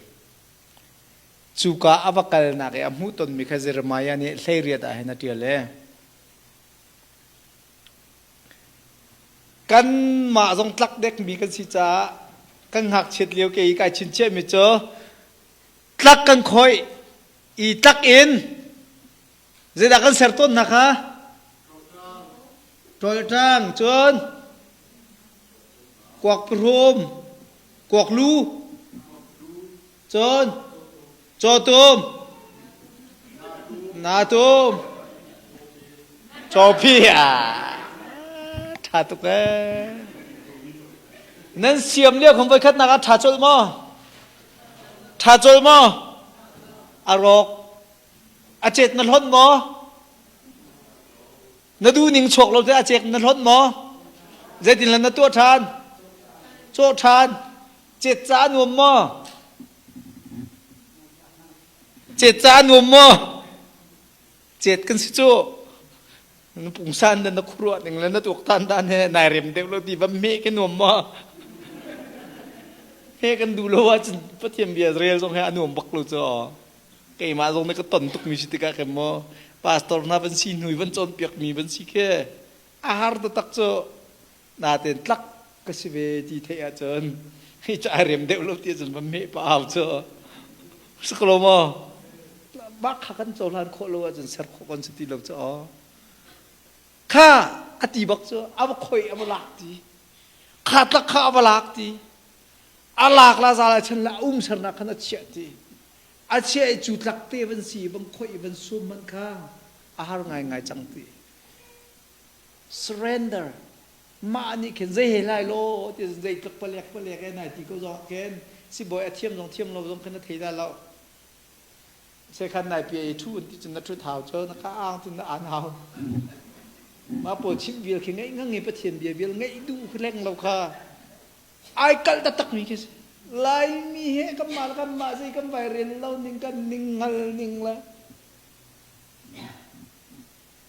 Cuka a va kalnak i a hmuhtonmi kha Jeremiah nih 18 ah hin a ṭial i kanmah zong tlak dekmi kan si caah kan ngakchiat lio ke i kai chinchiahmi cu tlak kan khawih i tlak in zeidah kan ser tawn hna kha ṭawlṭang cun kuak pahrum kuak lu Cun cawtum, natum, cawpi ah ṭha tuk ee. Nan siam lio khom voikhatnak ah ṭha colh maw? Ṭha colh maw? A rawk. A cet na hlonh maw? Na duhning chuak lo te a cek na hlonh maw? Zeitin le na tuah ṭhan? Cawh ṭhan. Cet ca a nuam maw? Cet ca a nuam maw? Cet kan si cu. Na pungsan le na khuaruah ning le na tuaktan dan he nai rem deuh lo ti va meh ke nuam maw? He kan duh lo ahcun Pathian bia rel zong he a nuam bak lo cu. Keimah zong nih ka ton tukmi si tikah khin maw pastor hna van si hnu i van cawnpiakmi van si khi a har taktak cu. Natein tlak ka si ve ti theih ahcun hi cu ai rem deuh lo ti ahcun va meh pa au cu si ko lo maw? Mah kha kan cohlan khawh lo ahcun ser khawh kan si ti lo cu aw. Kha a ti bak cu a va khoi a va lak ti. Kha tlak kha a va lak ti. A lak la zal ah chan la um sernak khan a chiah ti. A chiah i cu tlak te van si van khoi van sum man kha a har ngaingai cang ti. Surrender. Mah nih khin zei he lai law ti zeitluk palek palek e nai ti ko zong khin sibawi a thiam zong thiam lo zong khin na thei dah lo. Sekhan nai pia i thu ti cun na thut hau cu na ka ang cun na an hau. Mah pawl chimh vial khi ngaih ngang i Pathian bia vial ngaih duh khi leng lo kha ai kalh taktak mi khi si. Laimi he kan mah le kan mah zei kan vai rel lo ning kan ning ngal ning le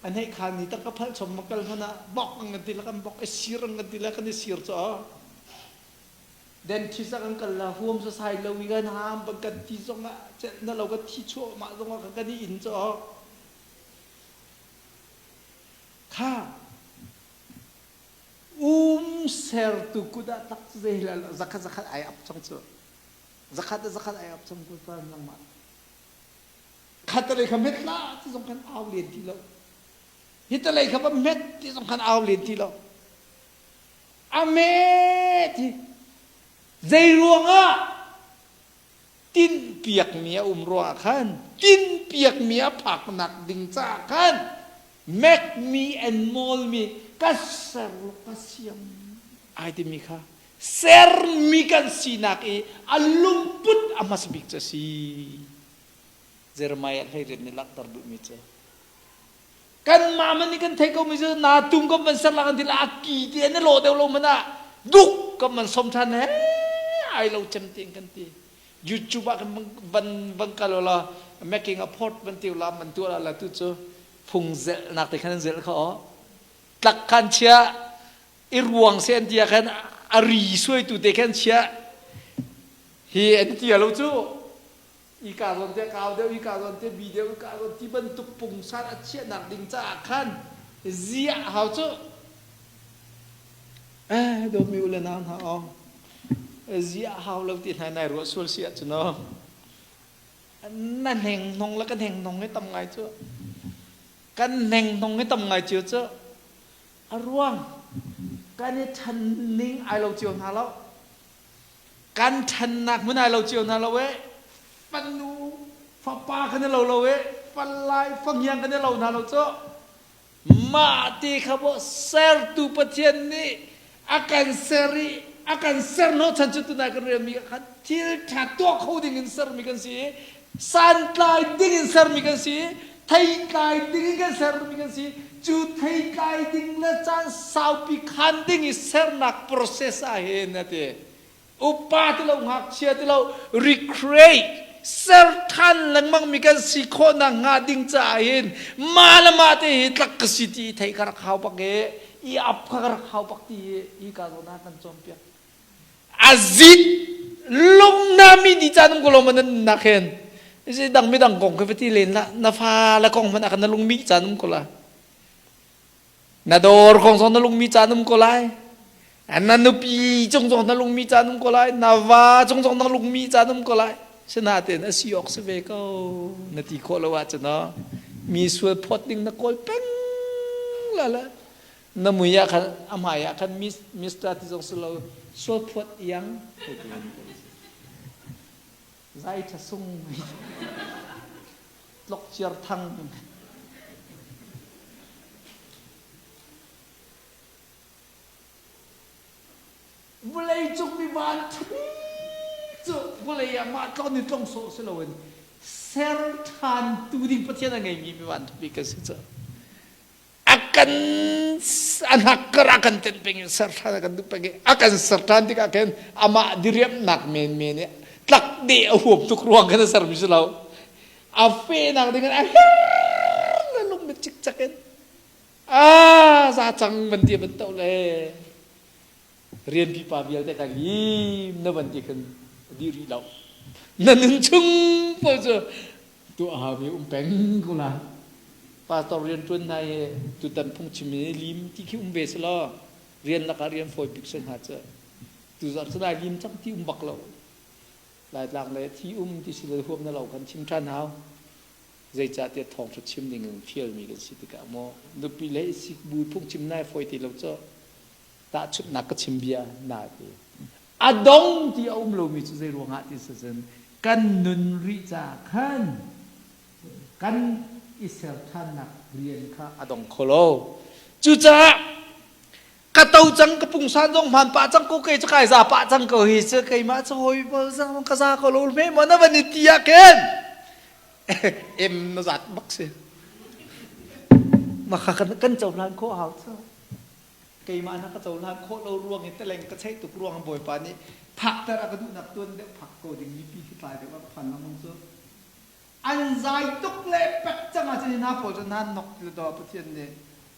An hei khan ni tak ka phalh chom ma kal hmanh ah bok an kan ti la kan bok i sir an kan ti la kan i sir cu dentist ah kan kal la huam sasai lo i kan ham ban kan ti zong ah celh na lo kan thi chuah mah zong ah kan i in cu kha um sertu kut ah tak zei la zakhat zakhat ai ap chang cu zakhat zakhat ai ap chang ku pa nangmah Khatalei kha hmet hlah ti zong khan au len ti lo. Hitalei kha va hmet ti zong khan au len ti lo. A me ti zei ruangah tinhpiakmi a um ruangah khan tinhpiakmi a phaknak ding caah khan make me and mold me ka ser law ka siam ai timi kha sermi kan sinak i a lungput a hmasa bik cu a si. Jeremiah 18 nih langhter duhmi cu kanmah man nih kan theih komi cu naa tum kan van ser la kan ti la a ki te an i lawh deuh lo man ah duk kan van som ṭhan he ai lo cem tein kan ti YouTube ah kan van van kal la making a pot van tiu la man tuah la la tu cu phung zelhnak te khan an zelh kha aw tlak khan chia i ruang se an ti ah khan a ri suaitu te khan chia hi an ti lo cu i ka zawn te kau deuh i ka zawn te bi deuh i ka zawn ti bantuk pungsan a chiahnak ding caah khan ziah hau cu eh dawtmi u le nau hna aw ziah hau lo ti hna nai ruah sual si ahcun aw na hneng hnong le ka hneng hnong hi tam ngai cu kan hneng hnong hi tam ngai cio cu a ruang kan i ṭhan ning ai lo cio hna lo Kan ṭhannak hmun ai lo cio hna lo ee. Fanu fapa kan i lo lo ee. Falai fangiang kan i lo hna lo cu. Mah ti kha maw sertu Pathian nih a kan ser i a kan ser hnawhchan cu tunai kan relmi khan thil ṭha tuah kho ding in sermi kan si i santlai ding in sermi kan si i theitlai ding in kan sermi kan si cu theitlai ding le caan saupi khan ding i sernak process ah hin a ti. Upa ti lo ngakchia ti lo recreate ser than lengmang mi kan si khawh nak hnga ding caah hin mah le mah te hi tlak ka si ti thei ka rak hau bak e i ap kha ka rak hau bak ti hi hi ka zawn ah kan cawnpiak azit lung na mi di caan um ko lo man nan nak hen si dang mi dang kong ka va ti len la na fa la kong man akan na lung mi caan um ko la Na dawr kong zong na lungmi caan um ko lai. Na nupi cung zong na lungmi caan um ko lai. Na va cung zong na lungmi caan um ko lai. Sinain a si awk si ve ko. Na ti khawh lo ahcun mi sual phawt ding na kawl peng la la. Na mui ah khan a hmai ah khan Mr. ti zong si lo sual phawt iang. Zai ṭha sung. Tlokciar thang. Vawleicung mi van cu vawlei ah mah tlon in tlong sawh si loin ser ṭhan tu ding Pathian a ngeimi mi van ṭha bik kan si cu. A kan a hnakkar a kan tenh peng i ser ṭhan a kan duh peng i a kan ser ṭhan tikah khin amah diriamnak menmen i tlak deh a huam tuk ruang khan a sermi si lo. A fehnak ding in a her le lungmit cikcek in a za cang van ti van to le rian pipa vialte ka lim na van ti khan di rih lo. Na nun chung paoh cu tuah haumi um peng ko la. Pastor rian ṭuan hna hi tutan phungchim i lim ti khi um ve selaw rian lakah rian fawi bik si hnga cu. Tuzarh cu dai lim cang ti um bak lo. Laitlang le thi um ti si le huam na lo kan chim ṭhan hau. Zeicahtiah thawngṭha chim ding in fialmi kan si tikah maw nupi le i sik bu phungchim nai fawi ti lo cu tahchunhnak ka chim bia na ti. A dong ti a um lomi cu zei ruangah ti si cun kan nun rih caah khan kan i ser ṭhannak rian kha a dong kho lo. Cucaah ka to cang ka pungsan zong hmaan pah cang ko kei cu kai za pah cang ko hi cu keimah cu hawi ka za ko lo hme maw na van i ti ah khin em na zat bak si maka kan kan cohlan khawh hau cu keimah na ka cohlan khawh lo ruang i teleng ka cheih tuk ruang bawipa nih phakter a ka duhnak tuan deuh phak ko ding mipi khi tlai deuh a ka phan lengmang cu An zai tuk le pek cang ahcun hi hna pawl cu nan nok ti do Pathian nih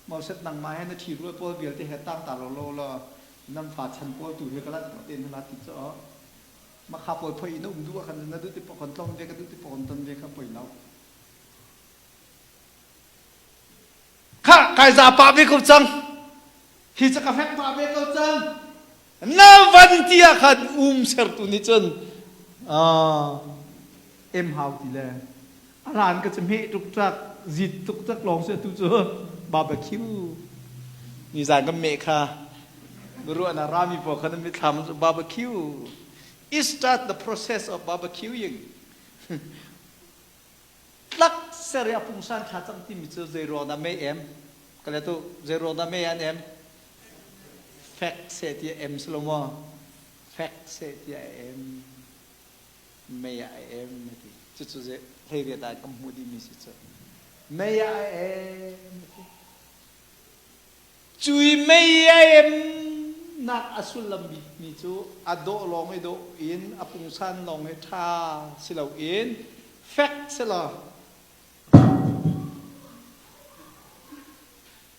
Moses nangmah he na ṭhirual pawl vialte he tang ta lo lo law nan fa chan pawl tu hi ka lanh ko te na ti cu makha pawl phoi in um duh ah khan na duh ti pokon tlong ve ka duh ti pokon ton ve kha poi lo kha kai za pa ve ko cang hi ca ka fek pa ve ko cang na van ti ah khan um sertu nih cun em hau ti le a ran ka cu hmeh tuk cak zit tuk cak lawng si atu cu barbecue ni zan kan meh kha ruahna rami pawl khan mithlam cu barbecue it start the process of barbecuing tlak ser i a pungsan ṭha cang timi cu zei ruang dah mei em ka le tu zei ruang dah mei an em fek seh tiah em si lo maw fek seh tiah em mei ah em ti cucu hleiriat ah kan hmuh dihmi si cu mei ah em ti Cui mei a emnak a sullam bikmi cu a dawh lawng i dawh in a pungsan lawng i ṭha si loin fek selaw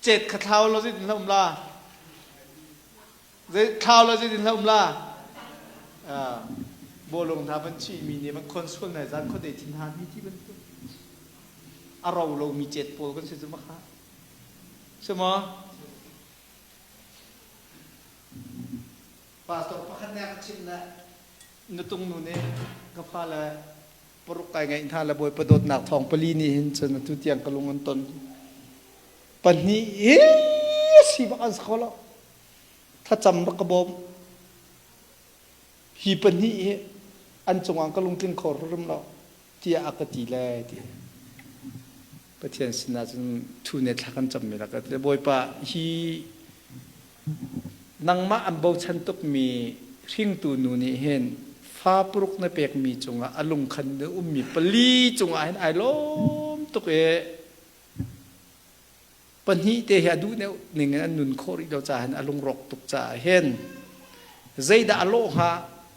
cet kha thlau law zeitin hlah um la zei thlau law zeitin hlah um la bawlung hna van chihmi nih van khon sual nai zan khuadei thin han mi ti bantuk a ro lomi cet pawl kan si cu makha Si maw? Pastor pakhat nih a ka chimh le nutung nu nih ka fale paruk kai ngeih hna le Bawipa dawtnak thawng pali nih hin cun atu tiang ka lung an ton. Pahnih hi si bak an si kho lo. Thlacam rak ka bawm. Hi pahnih hi an cungah ka lungtling kho hrim lo. Tiah a ka ti le ti. Pathian sinah cun thu ne thla kan cammi la ka ti. Bawipa hi nangmah an bochan tukmi hringtu nu nih hin fa paruk na pekmi cungah a lungkhan na ummi pali cungah hin ai lawm tuk i pahnih te hi a duh deuh ning in an nun khawh rih lo caah hin a lungrawk tuk caah hin zeidah a lawh hnga?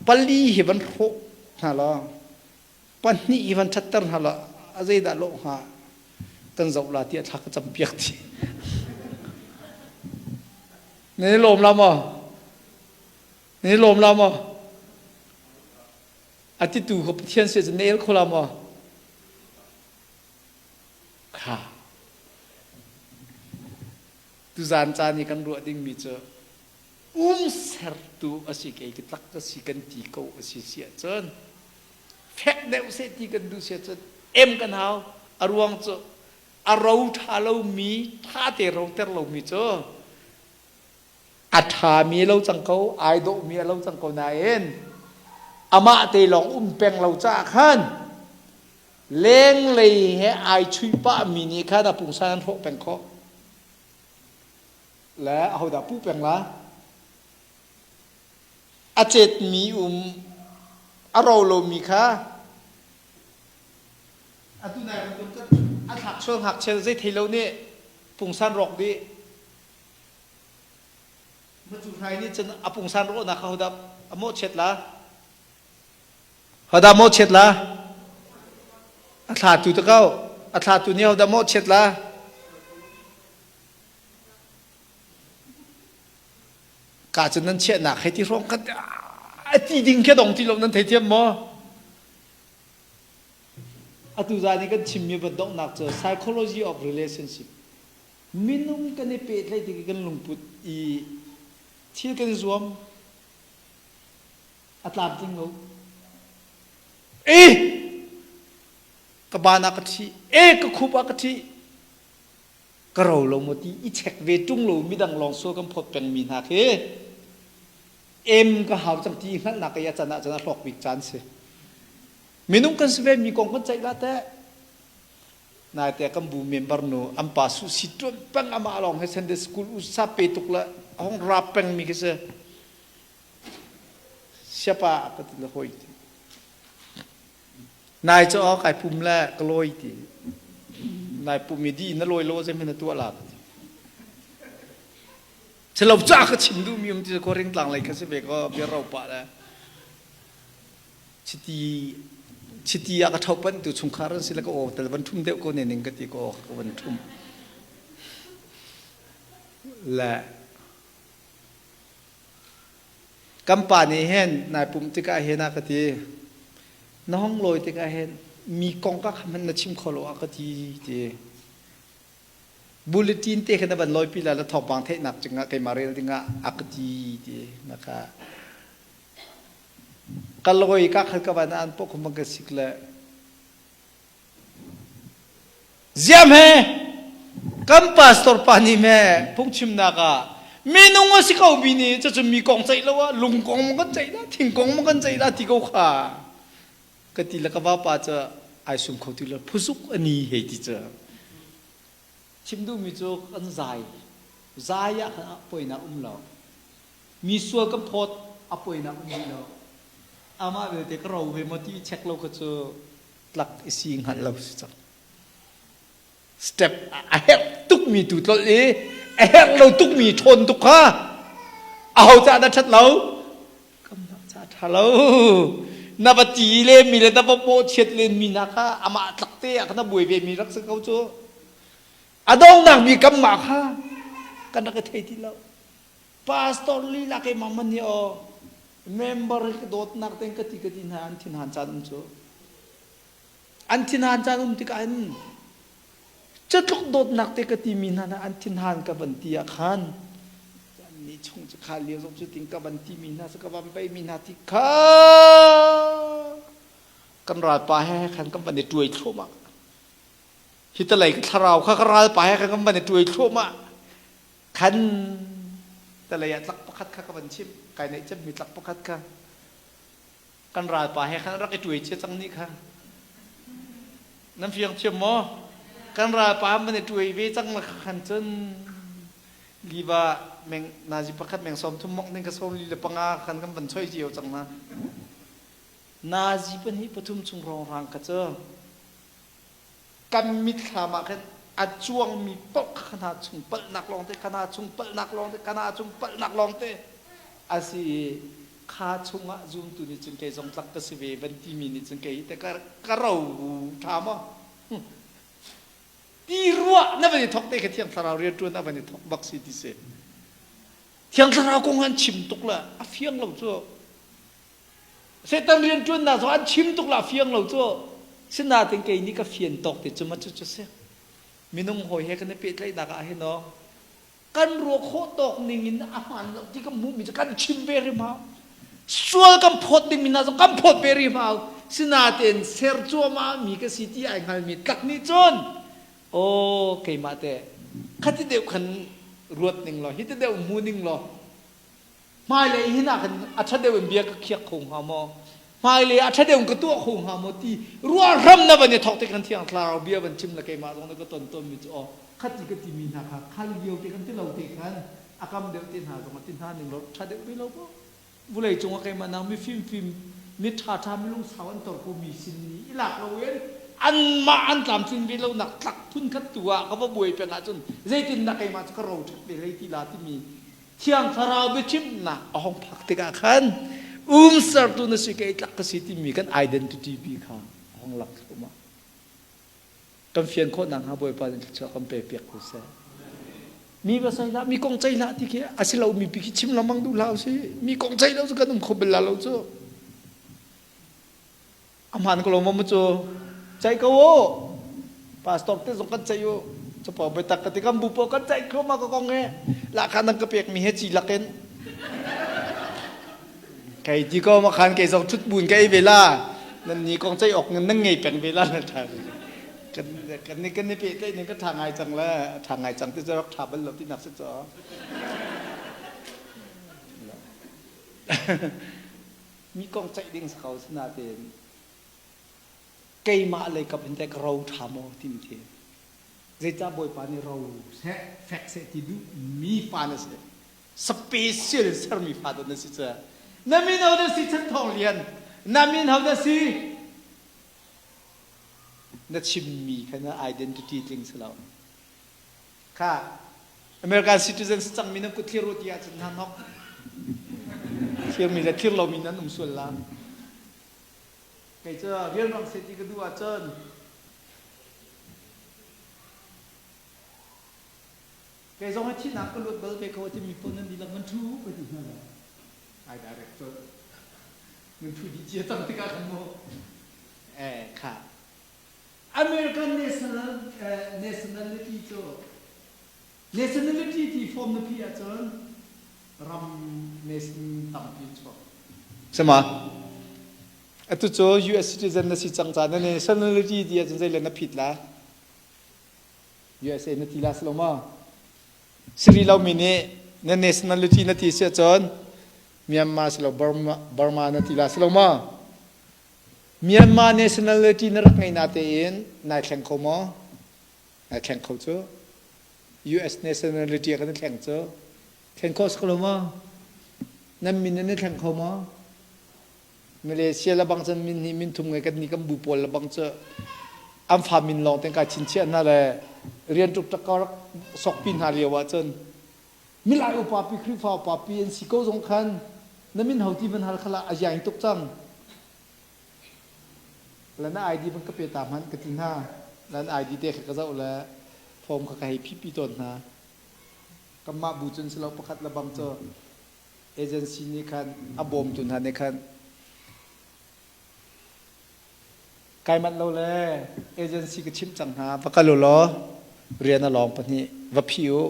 Pali hi van hrawh hna law pahnih hi van ṭhatter hna law a zeidah lawh hnga kan zoh la tiah thla ka campiak ti. Nan i lawm la maw? Nan i lawm la maw? A titu kha Pathian si cun na el kho la maw? Kha. Tuzaan caan i kan ruah dingmi cu um sertu a si kei ka tlak ka si kan ti ko a si si ahcun fek deuh seh ti kan duh si ahcun em kan hau. A ruang cu a ro ṭha lomi ṭha te roter lomi cu a ṭhami a lo cang ko, ai dawhmi a lo cang ko nain amah te lawng um peng lo caah khan lenglei he ai chuih pahmi nih khan a pungsan an hrawh peng khawh. Le ahodah puh peng la? A cetmi um a ro lomi kha atu nai bantuk a thlak sual ngakchia zei thei lo nih pungsan rawk dih. Macu hrai nih cun a pungsan rawhnak kha hodah a mawhchiat la? Hodah mawhchiat la? A thlatu ta ko. A thlatu nih hodah mawhchiat la? Ka cun nan chiahnak hei ti hrawng khat a ti ding khi dong ti lo nan theithiam maw? Atu zan i kan chimmi van donghnak cu psychology of relationship. Minung kan i pehtlaih tik i kan lungput i thil kan i zuam a tlamtling lo. E ka ban ah ka ṭhi, e ka khup ah ka ṭhi, ka ro lo maw ti i check ve ṭung lo midang lawng sual kan phawt pengmi hna khi em ka hau cang ti hngalhnak i a can ah cun a hlawk bik caan si. Minung kan si ve mi kong kan ceih la teh. Naite kan bu member nu an pa su si tuan peng amah lawng he Sunday school usa pe tuk le a hong rap peng mi khi si. Siapa ka ti le hoi ti. Nai cu aw kai pum le ka lawi ti. Nai pum i di na lawi lo zei hmanh na tuah la ka ti. Silo ca ka chim duh mi um ti ko ring tlang lei kha si ve ko bia ro pah le. Chiti chiti ah ka tho panh tu chungkhar an si le ka aw tel van thum deuh ko ne ning ka ti ko ka van thum. Le kan pa nih hin nai pum tikah hin a ka ti na hong lawi tikah hin mi kong ka kha hmanh na chim kho lo a ka ti ti bulletin te kha na van lawipi la la thawngpang theihnak cungah keimah rel dingah a ka ti ti na ka ka lawi ka khal ka van an pok bang ka sik le Ziam he kan pastor pa nih me phungchimnak ah minung a si ko mi nih cucu mi kong ceih lo ah lung kong maw kan ceih la thing kong maw kan ceih la ti ko kha ka ti le ka vapa cu ai sum kho ti lo phuzuk ani hei ti cu chim duhmi cu kan zai zai ah khan poinak um lo mi sual kan phawt a poinak um rih lo amah belte ka ro ve maw ti check lo kha cu tlak i si hngalh lo si cang step a herh tukmi tu tlolh i a herh lo tukmi ṭhawn tuk kha aho cah dah ṭhat lo kamnak ca ṭha lo na va ti le mi le na va mawhchiat len mi hna kha amah tlak te ah khan a buai ve mi rak si ko cu a dongnak mi kanmah kha kan rak i thei ti lo pastor lila keimah man hi aw member dawtnak ten ka ti ka ti hna an thinhan caan um cu an thinhan caan um tikah in catluk dawtnak te ka ti mi hna an thinhan ka van ti ah khan ni chung cu kha lio zong cu ting ka van ti mi hna ka van bei mi hna ti kha kan ralpa he khan kan van i tuai thluahmah hi talei ka thlarau kha ka ralpa he khan kan van i tuai thluahmah Khan talei ah tlak pakhat kha ka van chimh. Kai neih cemmi tlak pakhat kha kan ralpa he khan rak i tuai cia cang nih kha. Nan fiang thiam maw? Kan ralpa man i tuai ve cang la khan cun liva meng nazi pakhat meng som thum mok ning ka som li le panga khan kan van choi cio cang na. Nazi pahnih pathum chung rong rang ka cu kan mitthlam ah khin a cuangmi paoh kha hna chung palhnak lawngte kana chung palhnak lawngte kana chung palhnak lawngte a si i. Kha chungah zumtu nih cun kei zong tlak ka si ve van timi nih cun kei te ka ka ro ṭha maw? Ti ruah na van i thok te kha Thiang Thlarau rianṭuan a van i thok bak si ti si. Thiang Thlarau kong an chim tuk le a fiang lo cu. Satan rianṭuannak zong an chim tuk la fiang lo cu. Sinain kei nih ka fian tawk te cu ma cu cu si. Minung hawi he kan i pehtlaihnak ah hin aw kan ruah khawh tawk ning in a hmaan lo ti kan hmuhmi cu kan chim ve hrim hau. Sual kan phawt dingmi hna zong kan phawt ve hrim hau. Sinain ser cuahmah mi ka si ti ai hngalmi tlak nih cun aw keimah te khati deuh khan ruat ning law hi ti deuh hmu ning law Hmailei hin ah khan a ṭha deuh in bia ka khiak kho hnga maw? Hmailei ah a ṭha deuh in ka tuah kho hnga maw ti ruahram na van i thawk te khan Thiang Thlarau bia van chim le keimah zong nih ka ton tawnmi cu aw khati ka timi hna kha khal lio te kan ti lo te khan a kam deuh te hna zong ah ti hna ning law ṭha deuh ve lo maw? Vulei cung ah keimah nang mifim fim mi ṭha ṭha milungsau an tor ko mi sin i lak loin anmah an tlamtlin ve lonak tlak phun khat tu ah ka va buai peng ahcun zeitindah keimah cu ka ro ṭhat ve hlei ti la timi Thiang Thlarau biachimnak a hong phak tikah khan umsertu na si kei tlak ka si timi kan identity pi kha a hong lak thluahmah. Kan fian khawh nakhnga Bawipa nih thluachuah kan pe piak ko seh. Mi va sai hlah, mi kong ceih hlah ti khi a si lo mi pi khi chim lengmang duh hlah usih. Mi kong ceih lo cu kan um kho bal la lo cu. A hmaan ko lo maw cu? Ceih ko u. Pastor te zong kan ceih u. Capo biatak ka ti kan bu paoh kan ceih thluahmah ka kong he. Lahkhah nan ka pekmi he ci lakin. Kei ti ko ma khan kei zong thut bun ka ei ve la. Nan ni kong ceih awk nan ngei peng ve la na tha. Kan kan ni kan ni pe te ning ka tha ngai cang le tha ngai cang ti rak tha bal lo ti nak si cho. Mi kong ceih ding si ko sinain keimah lei kap in teh ka ro ṭha maw timi khi zeicah Bawipa nih ro seh fek seh ti duh mi fa na si special sermi fa dah na si cu na min ho dah si Chan Thawng Lian na min ho dah si na chimmi kha na identity tling si lo Kha American citizen si cangmi nan kut thlir u ti ahcun hna hnok. Thirmi le thir lomi nan um sual la. Kei cu rianrang seh ti ka duh ahcun kei zong hi thihnak ka luat bal ve ko timi pawl nan dihlak nan ṭhu ka ti hna lo. Ai direct cun nan ṭhu dih cia cang tikah khan mu. Eh kha American national, uh, nationality cu nationality ti form na phi ahcun ram nation tampi chuak. Sama atu cu US citizen na si cang ca na nationality ti ahcun zei le na phit la USA na ti la si lo ma Siri lo mi nih na nationality na ti si ahcun Myanmar si lo Burma, Burma na ti la si lo ma Myanmar nationality na rak ngei natein nai thleng kho maw? Nai thleng kho cu. US nationality kan i thleng cu. Thleng kho si ko lo maw? Nan min nan i thleng kho maw? Malaysia le bang cun min hnih min thum ngei kan ni kan bu pawl le bang cu an fa min lawng ten kai chinchiah hna le rian tuk tak ka rak sokpi hna lio ah cun milai upa pi Khrihfa upa pi an si ko zong khan na min ho ti van hal khala a iang tuk cang Le na ID van ka pe ta hmanh ka ti hna. Nan ID te kha ka zoh le form kha ka hei phihpi tawn hna. Kanmah bu cun si lo pakhat le bang cu agency nih khan a bawmtu hna nih khan kai manh lo le agency ka chimh cang hna va kal u law rian a lawng pahnih va phih u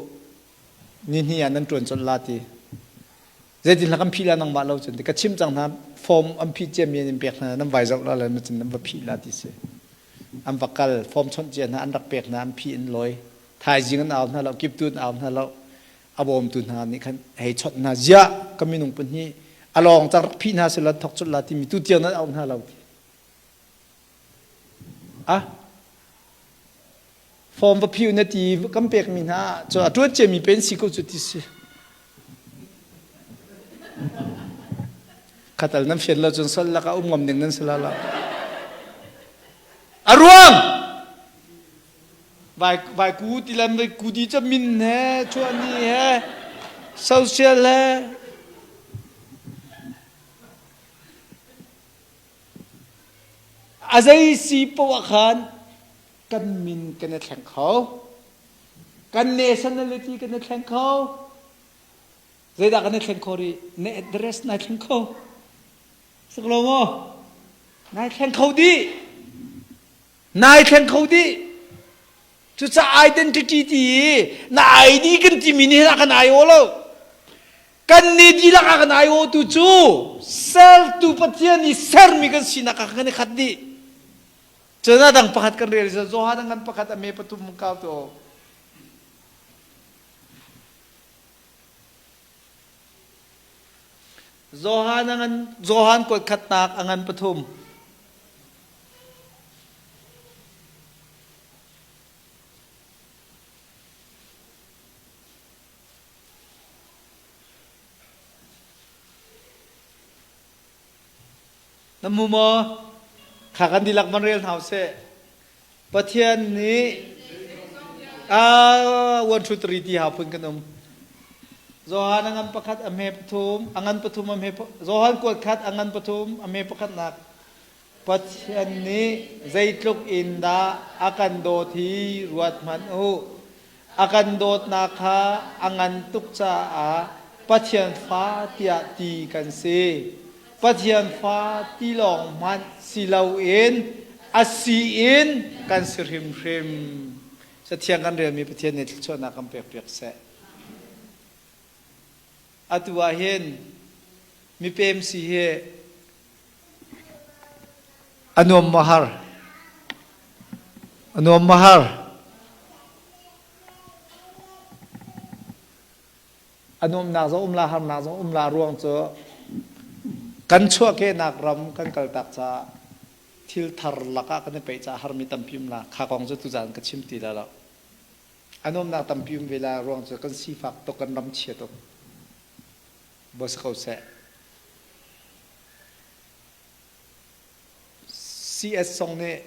ni hnih ah nan ṭuan colh la ti. Zeitin hla kan phih la nangmah lo cun ti ka chim cang hna form an phih ciami an in pek hna nan vai zoh la le cun nan va phih la ti si. An va kal form chawnh cia hna an rak pek hna an phih in lawi thaizing an au hna lo kiptu an au hna lo a bawmtu hna nih khan hei chawnh hna ziah ka minung pahnih a lawng cang rak phih hna sila thok cut la timi tu tiang nan au hna lo ti. Ah Form va phiu na ti kan pekmi hna cu a ṭuan ciami pen si ko cu ti si. Khatal nan fian lo cun sol lakah um ngam ding nan si la lo. A ruang! Vai vai ku ti lam vai ku di ca min he chuah ni he social he. A zei si poah khan kan min kan i thleng kho. Kan nationality kan i thleng kho. Zeidah kan i thleng kho rih? Na address nai thleng kho. Sak lo maw? Nai thleng kho dih. Nai thleng kho dih. Cucaah identity ti i na ID kan timi nih hin a kan aiawh lo. Kan nih dihlak a kan aiawhtu cu sertu Pathian i sermi kan sinak ah kan i khat dih. Cun a dang pakhat kan rel Johan a ngan pakhat a me pathum kau to. Johan a ngan Johan kuat khatnak a ngan pathum. Na hmu maw? Kha kan dihlak van rel hna usih. Pathian nih ah 1 2 3 ti ha phun kan um. Johan a ngan pakhat a hme pathum, a ngan pathum a hme Johan kuat khat a ngan pathum a hme pakhatnak. Pathian nih zeitluk in dah a kan dawt hi ruat hmanh u. A kan dawtnak kha a ngan tuk caah Pathian fa tiah ti kan si. Pathian fa ti lawng hmanh si loin a si in kan si hrimhrim. Cathiang kan relmi Pathian nih thluachuahnak kan pekpiak seh. Atu ah hin mipem si hi A nuam maw har? A nuam maw har? A nuamnak zong um la harnak zong um la ruang cu kan chuahkehnak ram kan kaltak caah thil thar lakah kan i peih caah harmi tampi um la kha kong cu tuzaan ka chim ti la lo. A nuamnak tampi um ve la ruang cu kan sifak tuk kan ram chia tuk. Bua si ko seh. CS zong nih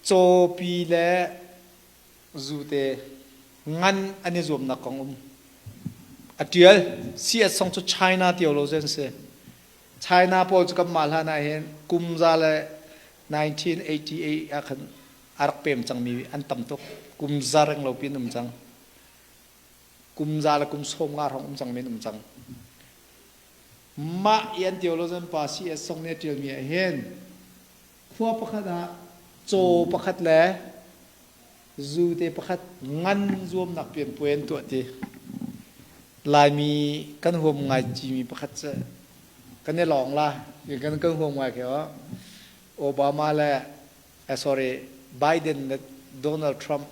cawpi le zute ngan an i zuamnak kong um. A ṭial. CS zong cu China theologian si. China pawl cu kanmah hlan ah hin kum za le 1988 ah khan a rak pem cangmi an tam tuk. Kum za reng lo pin um cang. Kum za le kum sawm nga hrawng um cang men um cang. Mah i an theologian pa C.S. Song nih a ṭialmi ah hin khua pakhat ah caw pakhat le zute pakhat ngan zuamnak pianpuai an tuah ti. Laimi kan huam ngai cimi pakhat cu kan i lawng la kan kan huam ngai khi Obama le eh, sorry Biden le Donald Trump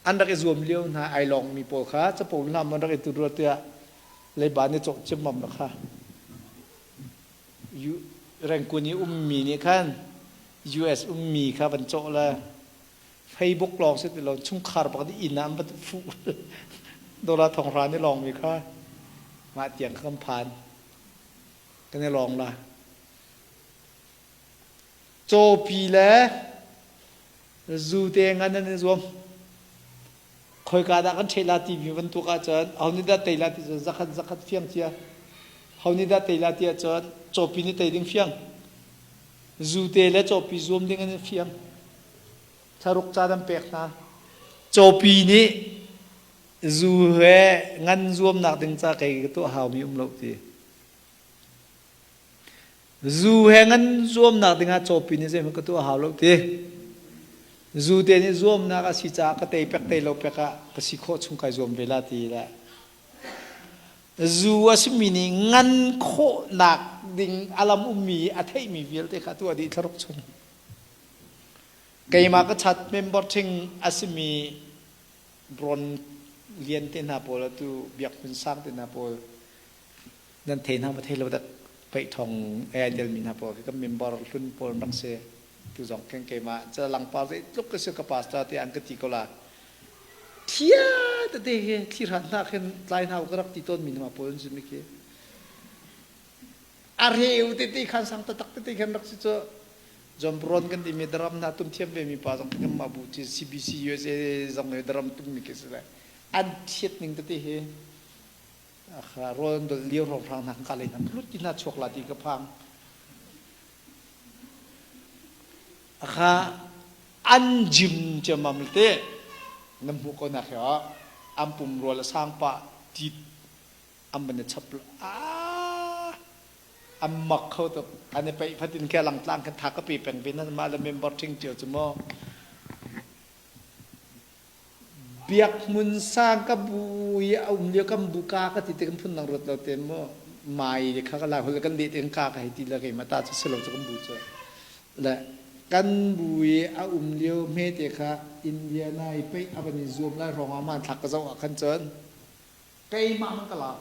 an rak i zuam lio hna ai lawngmi pawl kha capo hlam an rak i tu rua tiah leiba nih cawk ciammam la kha Rangoon i ummi nih khan US ummi kha van cawh le Facebook lawng si ti lo chungkhar bak inn ah an va fuh dollar thong hra nih lawngmi kha mah tiang kha kan phan kan i lawng la cawpi le Zu te ngan an i zuam. Khoika dah kan ṭheh la timi bantuk ahcun ho nih dah tei la ti cun zakhat zakhat fiang cia. Ho nih dah tei la ti ahcun cawpi nih tei ding fiang. Zu te le cawpi zuam ding an i fiang. Thlaruk caan an pek hna. Cawpi nih zu he ngan zuamnak ding ca kei ka tuah haumi um lo ti. Zu he ngan zuamnak dingah cawpi nih zeihmanh ka tuah hau lo ti. Zu te nih zuamnak a si caah ka tei pek tei lo pek ah ka si khawh chung kai zuam ve la ti le. Zu a simi nih ngan khawhnak ding a lam ummi a theihmi vialte kha tuah dih thlaruk chung. Keimah ka chat member thing a simi Bron Lian te hna pawl atu Biak Hmun Sang te hna pawl Nan thei hna ma thei lo dak paih thong ai telmi hna pawl khi kan member hlun pawl an rak si. Tu zong khin keimah ca langpar zei tluk ka si ka pastor tiah an ka ti ko la. Thia tete hi thli hran hna khin tlai hna ka rak ti tawn mi hna pawl an si mi khi. A reu tete khan sang taktak tete khan rak si cu. John Brown kan timi drum hna tum thiam ve mi pa zong kan mah bu ci CBC USA zong hi drum tum mi khi si le. An thiat ning tete hi Rawl an dolh lio hrawnghrang hna ka lei hna lut ti hna chuak la ti ka phang. Kha an jim ciammam te nan hmuh ko nak hi an pumrual a sang pah tit an van i chap ah an mak kho tuk an i peih fatin khe langtlang khan tha ka pe peng ve nan mah le member ṭhing cio cu maw Biak hmun sang ka bu i a um lio kan bu ka ka ti te kan phun dang ruat lo te mu mai kha ka lai hol kan leh te kan ka ka hei ti le keimah ta cu si lo cu kan bu cu le kan bu i a um lio hme te kha Indiana i peih a van i zuam lai hrawng ah hmanthlak ka zoh ah khan cun keimah man ka lau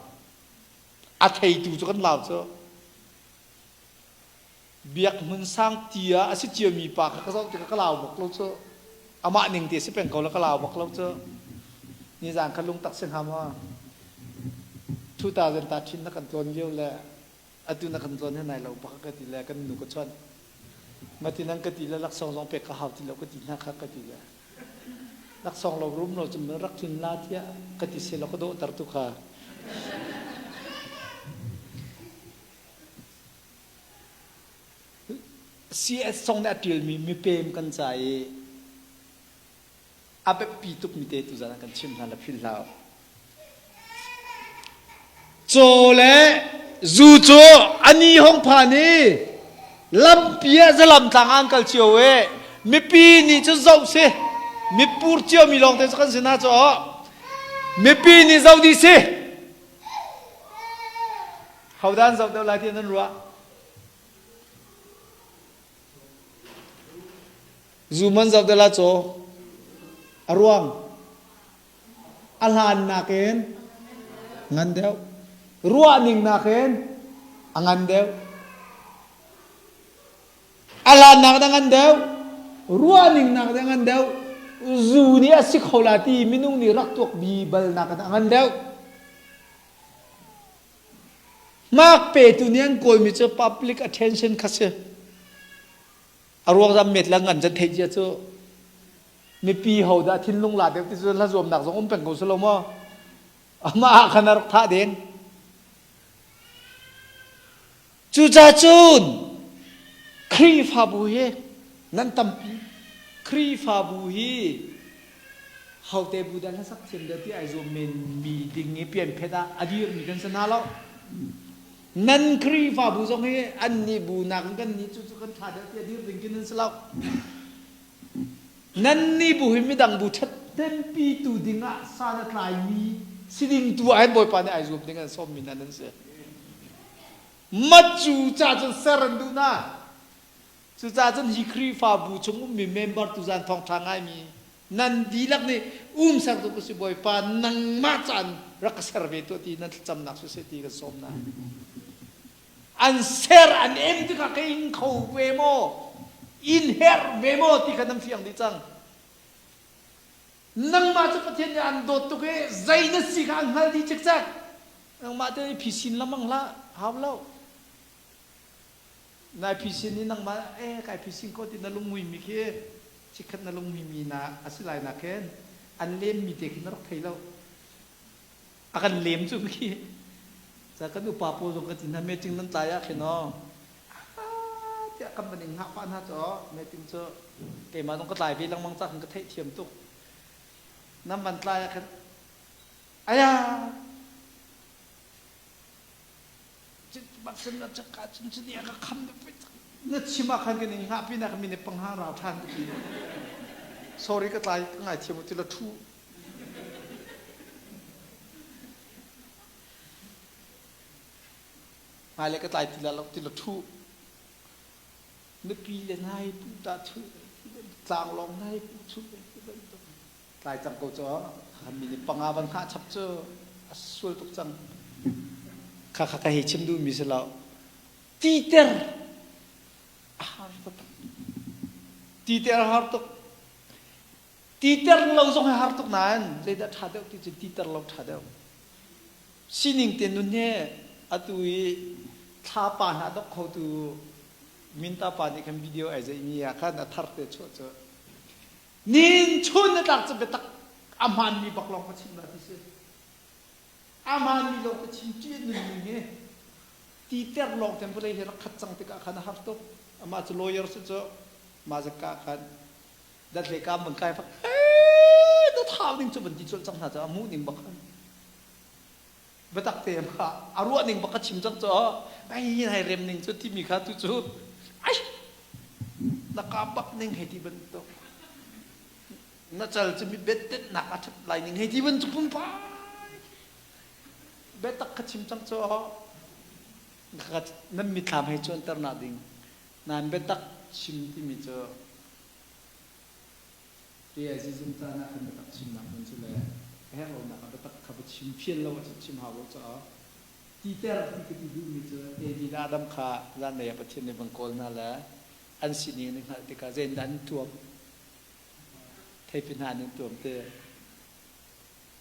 a theitu cu kan lau cu Biak hmun sang ti ah a si ciami pa kha ka zoh tikah ka lau bak lo cu. Amah ning te si peng ko la ka lau bak lo cu. Nizan kha lungtak si hnga maw? 2013 na kan tlawn lio le atu na kan tlawn he nai lo bak ka ti le kan nu ka chawnh. Mati nan ka ti le laksawng zong pek ka hau ti lo ka ti hna kha ka ti le. Laksawng lo rum lo cun rak tlun la tiah ka ti se lo ka dawhter tu kha. CS song nih a ṭialmi mipem kan ca i a biapi tukmi te tuzan ah kan chim hna la philh hlah u. Caw le zu cu a ni hong phan i lampi ah zalam tlang ah an kal cio i mipi nih cun zoh si mipur ciomi lawng te cu kan si hna cu mipi nih zoh dih si Hodah an zoh deuh lai ti nan ruah? Zu man zoh deuh la caw. A ruang. A hlan nakin ngan deuh. Ruah ning nakin a ngan deuh. A hlan nak a ngan deuh. Ruah ning nak a ngan deuh. Zu nih a si kho la ti minung nih rak tuak bi bal nak a ngan deuh. Hmak petu nih an kawlmi cu public attention kha si. A ruang zam met le ngan can theih cia cu mipi ho dah thinlung la deuh ti cu hla zuamnak zong um peng ko si lo maw? Amah ah khan a rak thah deng. Cucacun Khrihfabu hi nan tampi. Khrihfabu hi hote bu dah hlasak thiam deuh ti ai zuam men mi ding i pianphet ah a dirmi kan si hna lo. Nan Khrihfabu zong hi an nih bu nakin kan nih cu cu kan ṭha deuh ti a dir ding khi nan si lo. Nan nih bu hi midang bu ṭhathnempi tu dingah san a tlaimi si ding tu ah hin Bawipa nih ai zuam ding an sawmmi hna nan si. Mat cu ca cun ser an duh hna. Cucaah cun hi Khrihfabu chung ummi member tuzan thawngṭha ngaimi nan dihlak nih um sertu ka si Bawipa nangmah caan rak ka ser ve tuah ti nan thlacamnak siseh ti kan sawm hna. An ser an em tikah ka ing kho ve maw? In herh ve maw ti kha nan fiang dih cang. Nangmah cu Pathian nih an dawt tuk i zei na si kha an hngal dih cikcek. Nangmah te i phisin lengmang hlah, hau lo. Nai phisin i nangmah eh kai phisin ko ti na lungmuimi khi chikkhat na lungmuimi na a si lai na khin an lemmi te khi na rak thei lo. A kan lem cu khi. Ca kan upa pawl zong kan ti hna meeting nan tlai ah khin aw tiah kan van in hngah pah hna cu meeting cu keimah zong ka tlai ve lengmang ca khan ka theihthiam tuk. Nan van tlai ah khan aya na chim ah khan kan in hngah pinah kan min pangha rau ṭhan ka ti sorry ka tlai ka ngaithiam ti la ṭhu hmailei ka tlai ti la lo ti la ṭhu nupi le nai pu ta chu tlanglawng nai pu chu tlai cang ko cu mi nih panga van hngah chap cu a sual tuk cang kha kha ka hei chim duhmi si lo titer a har tuk titer a har tuk titer lo zong hi har tuk nain zeidah ṭha deuh ti cu titer lo ṭha deuh sining te nun he atu i thlapa hna dok khotu minta pa nih khan video ai zeihmi ah khan a thar te chuah cu Nin chun na tlak cu biatak a hmaanmi bak lawng ka chim la ti si. A hmaanmi lawng ka chim ṭih nunning hi titer lawng ten vawlei hi rak khat cang tikah khan a har tuk. Amah cu lawyer si cu. Mah zakka khan dat le kam van kai fak ee na thau ning cu van ti colh cang hna cu a hmuh ning bak khan biatak te kha a ruah ning bak ka chim cang cu ai nai rem ning cu timi kha tu cu ai na ka bak ning hei ti bantuk na cal cu mi bet nak a that lai ning hei ti bantuk pumpai biatak ka chim cang cu nan mithlam hei cuanter na ding nan biatak chim timi cu AIC zung caan ah khan biatak chimnak hmun cu le a herh lonak ah biatak kha va chim fian lo ahcun chim hau lo caah titer ti ka ti duhmi cu Evi le Adam kha zanlei ah Pathian nih van kawl hna le an sining an i hngalh tikah zeitindah an tuam theipi hna an tuam te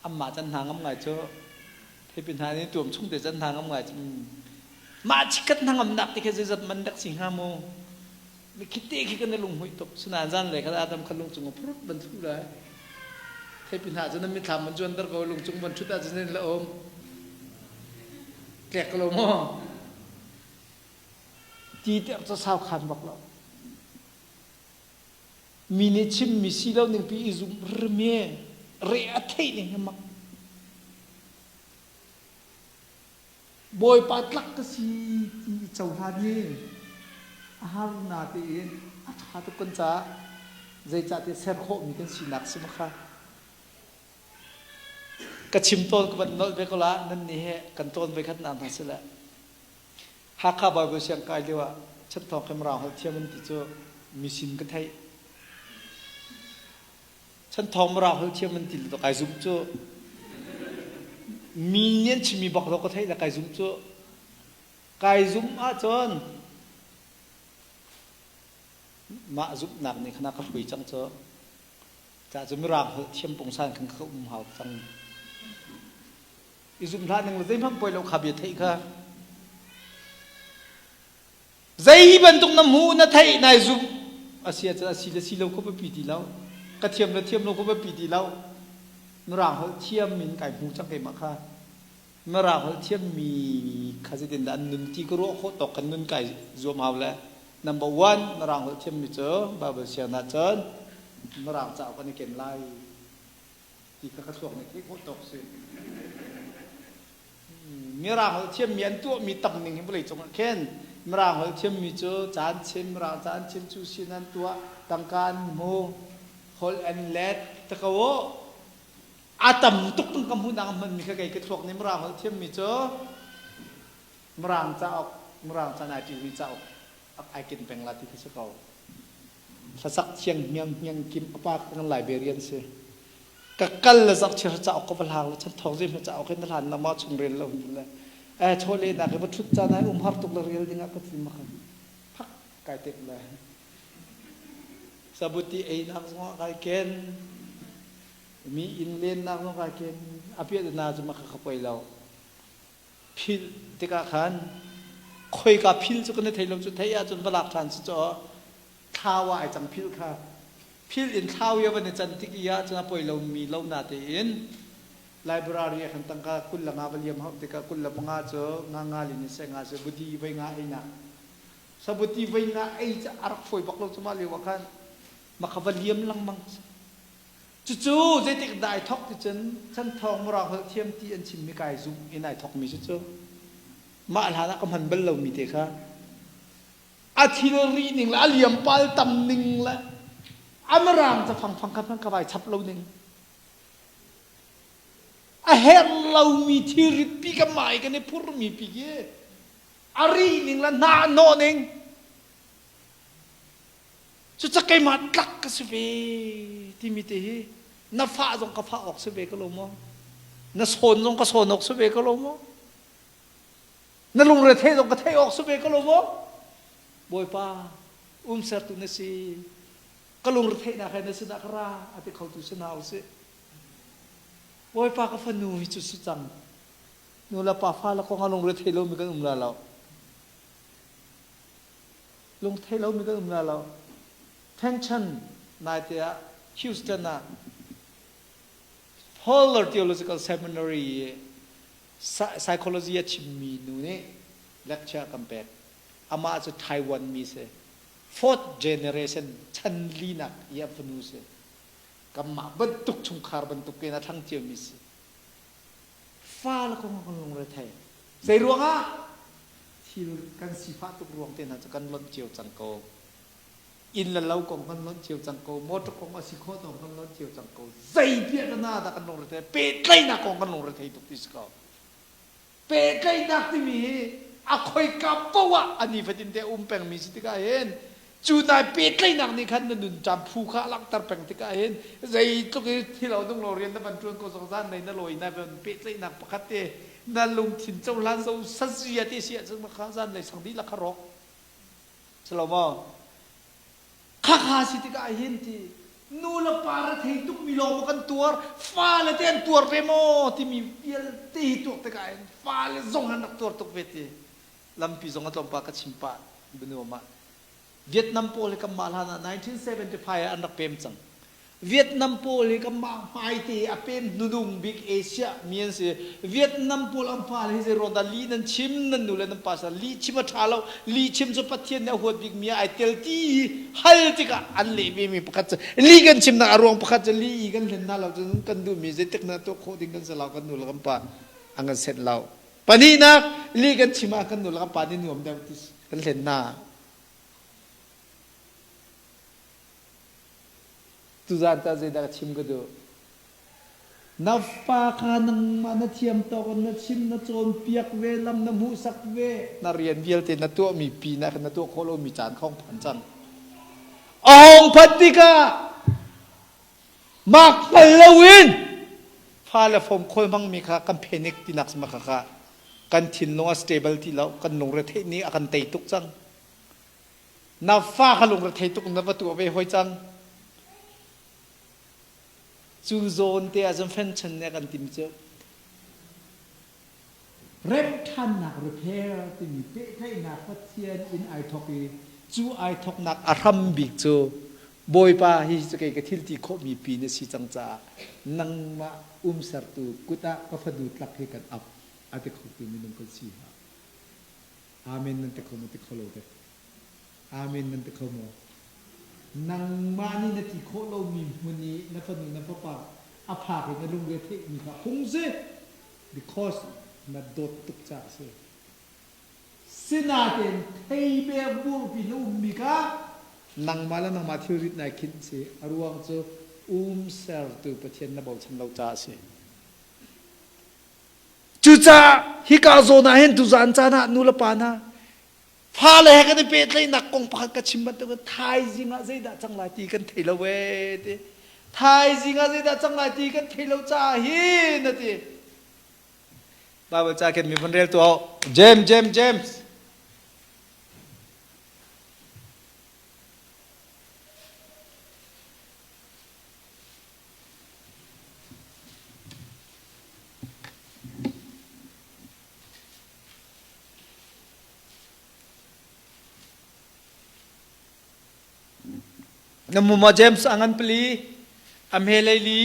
Anmah can hna ngam ngai cu theipi hna nih tuam chung te can hna ngam ngai cu mah chikkhat hna ngamnak ti khi zeizat man dak si hnga mu mi khi te khi kan i lunghmuih tuk sinain zan le kha Adam kha lung cung a phurut ban thu lai theipi hna cu nan mithlam man cuan ter ko lung cung van thut ah cun la um tlek lo maw ti ter cu sau khan bak lo Mi nih chimmi si lo ningpi i zumh rime re a theih ning hi mak. Bawipa tlak ka si ti i cohlan hi a har na tein a ṭha tuk kan caah zeicahtiah ser khawhmi kan sinak si kha. Ka chim tawn ka van nolh ve ko la nan nih he kan tawn ve khat na hna si le. Hakha Baibal siangkai lio ah Chanthawng khi Mirang holh thiam an ti cu mi sin ka theih. Chanthawng Mirang holh thiam an ti le kai zumh cu mi nih an chimmi bak lo ka theih le kai zumh cu kai zumh ahcun mah zumhnak nih khan a ka hruai cang cu cah cu Mirang holh thiam pungsan khan ka um hau cang. I zum hlah ning le zeihmanh poi lo kha bia theih kha. Zei bantuk na hmuh na theih nai zum a si ahcun a si le si lo kha biapi ti lo. Ka thiam le thiam lo kha biapi ti lo. Mirang holh thiam in kai hmu cang keimah kha. Mirang holh thiammi kha zeitin dah an nun ti ka ruah khawh tawk kan nun kai zuam hau le. Number one, Mirang holh thiammi cu Bible siang ahcun Mirang cauk an i ken lai. Ti kha ka thluak nih theih khawh tawk si. Mirang holh thiammi an tuahmi tam ning hi vawlei cung ah khin Mirang holh thiammi cu caan chim, Mirang caan chim cu sin an tuah, tangka an hmu, holh an let, ta ko u. A tam tuk tung ka hmuhnak a hmanmi kha kei ka thluak nih Mirang holh thiammi cu Mirang cauk, Mirang ca nai ṭilmi cauk ai ken peng la ti kha si ko. Hlasak thiang hniang hniang kim a pa kan Liberian si. Ka kal le zarhchir cauk ka va hlang le chan thawng zim cauk in na hlan na ma chung rel lo hin le eh chawleh nak i va thut caan ai um har tuk le rel ding ah ka ti ma khan phak kai tek le sabuti ei nak zong ah kai ken mi inn len nak zong kai ken a piah na cu ma kha ka poi lo phil tikah khan khoika phil cu kan i thei lo cu thei ahcun va lak ṭhan si caw thlau ah ai cang phil kha phil in thlau i van i can tik i ahcun a poi lomi lo na tein library ah khan tangka 25 va liam hau tikah 25 cu nga nga lin in se nga se budi voi nga ei na sabuti voi nga ei cu a rak fawi bak lo cu mah lio ah khan makha va liam lengmang Cucu zeitik dah ai thawk ti cun chanthawng Mirang holh thiam ti an chimmi kai zumh in ai thawkmi cu cu mah hlan ah ka hman bal lomi te kha a thilri ning le a liampal tam ning le a mirang cafang fang kha hmanh ka vai chap lo ning a herh lomi thilrit pi ka mai kan i phurmi pi khi a ri ning le hna hnawh ning Cucu keimah tlak ka si ve timi te hi na fah zong ka fah awk si ve ko lo maw? Na sawn zong ka sawn awk si ve ko lo maw? Na lungre theih zong ka theih awk si ve ko lo maw? Bawipa, umsertu na si. Ka lungre theihnak he na sinah ka ra a ti khotu si hna usih. Bawipa ka fanu hi cu si cang. Nu le pa fa le kong a lungre thei lomi kan um la lo. Lungthei lomi kan um la lo. Tension naite ah Houston ah Fuller Theological Seminary i psychology a chimmi nu nih lecture kan pek. Amah cu Taiwan mi si. Fourth generation chan linak i a fanu si. Kanmah bantuk chungkhar bantuk in a ṭhang ciomi si. Fale kong ah kan lungre thei. Zei ruangah? Thil kan sifah tuk ruang te hna cu kan lonh cio cang ko. Inn le lo kong kan lonh cio cang ko. Motor kong a si khawh tawng kan lonh cio cang ko. Zei piahtana dah kan lungre thei? Pehtlaihnak kong kan lungre thei tuk ti si ko. Pehtlaihnak timi hi a khoika poah ah a nifatin te um pengmi si tikah hin cu nai pehtlaihnak nih khan na nun cam phu kha a langhter peng tikah hin zeitluk i thil lo dung lo rian na van ṭuan ko zong zan lei na lawi na van pehtlaihnak pakhat te na lungthin cohlan zo sazia te si ahcun kha zan lei sang dihlak kha rawk si lo maw Khakha si tikah hin ti nu le pa rethei tukmi lawng maw kan tuar fale te an tuar ve maw timi vialte hi tuak tikah hin fale zong an rak tuar tuk ve ti lampi zong a tlawmpal ka chim pah binuam ah Vietnam pawl hi kanmah hlan ah 1975 ah an rak pem cang Vietnam pawl hi kanmah hmaite a pem hnunung bik Asia mi an si. Vietnam pawl an fale hi zei ruang dah lih nan chim nan nu le nan pa sa lih chim a ṭha lo lih chim cu Pathian nih a huat bik mi ah ai tel ti hal tikah an leh ve mi pakhat cu lih kan chimnak a ruang pakhat cu lih i kan hlen hna lo cun kan duhmi zeitik na tuah khawh ding kan si lo kan nu le kan pa an kan senh lo. Pahnihnak lih kan chim ah kan nu le kan pa nih nuam deuh ti kan hlen hna. Tuzaan tah zeidah ka chim ka duh? Na fa kha nangmah na thiam tawk in na chim, na cawnpiak ve, lam na hmuhsak ve. Na rian vialte na tuahmi pinah khan na tuah khawh lomi caan kha hong phan cang. A hong phanh tikah mak hngal loin fale fom khawl hmangmi kha kan panic tinak si ma kha kha kan thinlung a stable ti lo, kan lungre theih nih a kan tei tuk cang. Na fa kha lungrethei tuk na va tuah ve hoi cang. Cu zawn te ah cun fenchen nih a kan tim cu. Remṭhannak repair timi pehtlaihnak Pathian in ai thawk i cu ai thawknak a hram bik cu Bawipa hi cu kei ka thil ti khawhmi pi na si cang caah nangmah umsertu kut ah ka fanu tlak hi kan ap a ti khotu minung kan si ha. Amen nan ti kho maw ti kho lo dek? Amen nan ti kho maw? Nangmah nih na ti khawh lomi hmun i na fanu na fapa a phak i na lungre theihmi kha phung si because na dawt tuk caah a si. Sinain theibek burpi na ummi kha nangmah le nangmah thilrit nai khinh si. A ruang cu umsertu Pathian na bochan lo caah a si. Cucaah hika zawn ah hin tuzaan caan ah nu le pa hna fale he kan i pehtlaihnak kong pakhat ka chim bantukin thaizing ah zeidah cang lai ti kan thei lo ee ti. Thaizing ah zeidah cang lai ti kan thei lo caah hin a ti. Bible ca khin mi van rel tuah u. James, James, James. Na mu maw James a ngan pali a hme lei li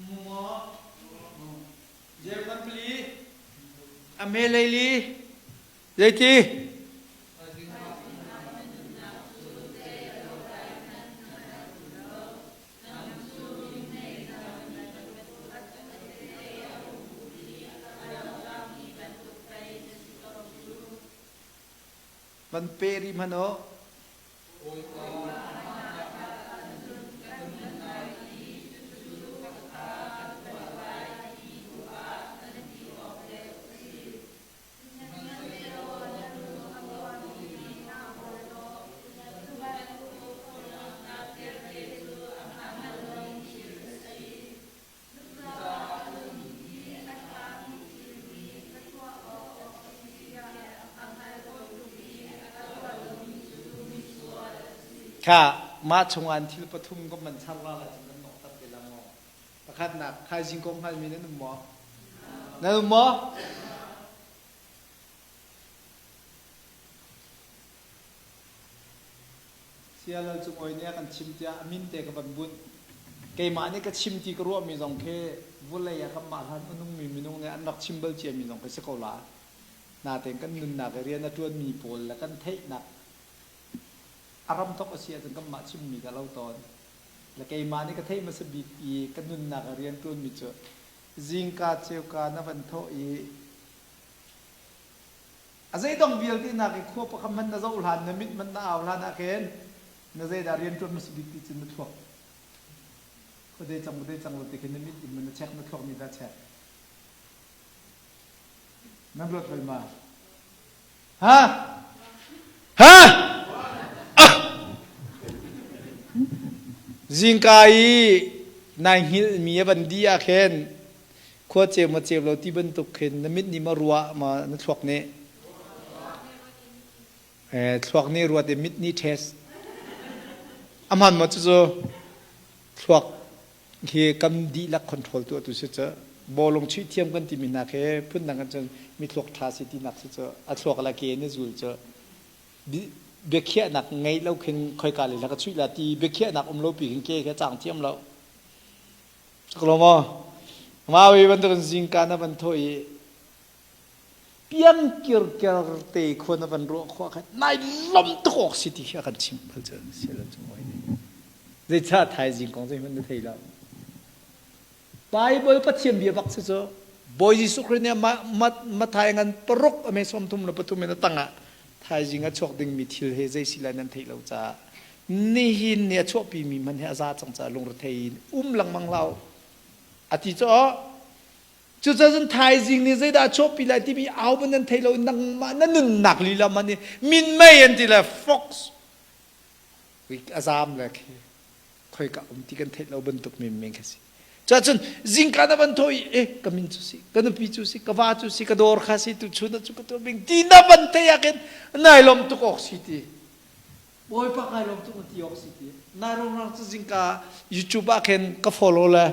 mu maw James ngan pali a hme lei li Zeiti? Van pe rih hmanh u. Kha mah chungah an thil pathum kan van char la lai cun kan nokter te la maw? Pakhatnak, thaizing kong hngalmi nan um maw? Nan um maw? Sialal cu oi nih a kan chim tiah a min te ka van bunh. Keimah nih ka chim ti ka ruahmi zong khi vulei ah kanmah hlan a nungmi minung nih an rak chim bal ciami zong khi si ko la. Natein kan nunnak i rian a ṭuanmi pawl le kan theihnak a ramthok a si ahcun kanmah chimmi ka lo tawn. Le keimah nih ka theih hmasa bik i ka nunnak i rian ṭuanmi cu zingka ceuka na van thawh i a zeidong vialte nak i khua pakhat hmanh na zoh hlan na mit hmanh na au hlan ah khin na zeidah rian ṭuan hmasa bik ti cu na thluak khuadei cang khuadei cang lo ti khin na mit in na check na thluak nih dah check Nan ruat bal ma? Ha? Ha? Ah! Zingka i nai hngilh mi a van di ah khin khua ceu ma ceu lo ti bantuk khin na mit nih ma ruah ma na thluak nih eh thluak nih ruat i mit nih test a hman ma cucu thluak hi kan dihlak control tu atu si cu bawlung chuih thiam kan timi hna khi phundang kan cun mi thluak ṭha si tinak si cu a thluak le ke in zul cu biakhiahnak ngei lo khin khoika le ka chuih la ti biakhiahnak um lo pi khin ke kha cang thiam lo saklo maw mawi bantukin zingka na van tho i Piang kirker te khua na van ruah khua khan nai lom tuk awk si ti khi a kan chimh bal cu sialo cu oi nih zeicah thaizing kong zeihmanh na thei lo Bible Pathian bia bak si cu Bawi Jesuh Khrih nih Mathai ngan paruk a me 33 in a tangah thaizing a chuak dingmi thil he zei si lai nan theih lo caah nihin ni a chuahpi mi hmanh hi a za cang caah lungrethei in um lengmang hlah a ti cu Cucaah thaizing nih zeidah a chuahpi lai timi au ban nan thei lo nangmah na nunnak lila man i minmei an ti le fox a zam le khi khoika um ti kan theih lo bantuk menmen kha si. Cuahcun zingka na van tho i eh ka min cu si ka nupi cu si ka va cu si ka dawr kha si tu chun cu ka tuah bing ti na van thei ah khin nai lom tuk awk si ti. Bawipa kai lawm tuk na ti awk si ti. Nai rongrang cu zingka YouTube ah khin ka follow le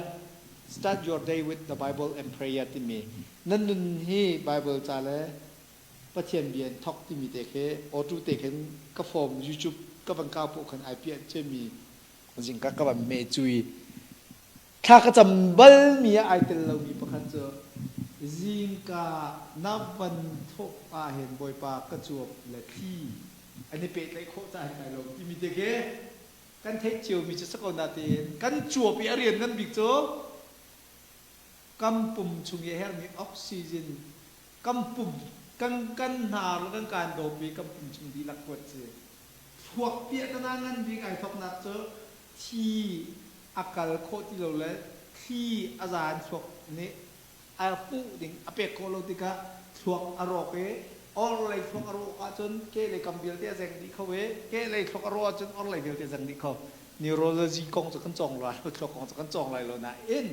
start your day with the Bible and prayer timi nan nun hi Bible ca le Pathian bia in thok timi te khi auto te khin ka form YouTube ka van kau poh khan ai piah cemi zingka ka van me cui Thla ka cam balmi ah ai tel lomi pakhat cu zingka na van thawh ahhin Bawipa ka cuap le thli an i pehtlaih khawh caah hin kai lawm timi te khi kan theih ciomi cu si ko natein kan cuap i a rian ngan bik cu kan pum chung i a herhmi oxygen kan pum kan kan hnar le kan kaan dawp i kan pum chung dihlak kuat si thluak piahtana ngan bik ai thawknak cu thi a kal khawh ti lo le thli a zaan thluak nih a hmuh ding a pek khawh lo tikah thluak a rawk i orhlei thluak a rawk ahcun kehlei kam vialte a zeng dih kho i kehlei thluak a rawh ahcun orhlei vialte a zeng dih kho. Neurology kong cu kan cawng lai lo, thluak kong cu kan cawng lai lo nain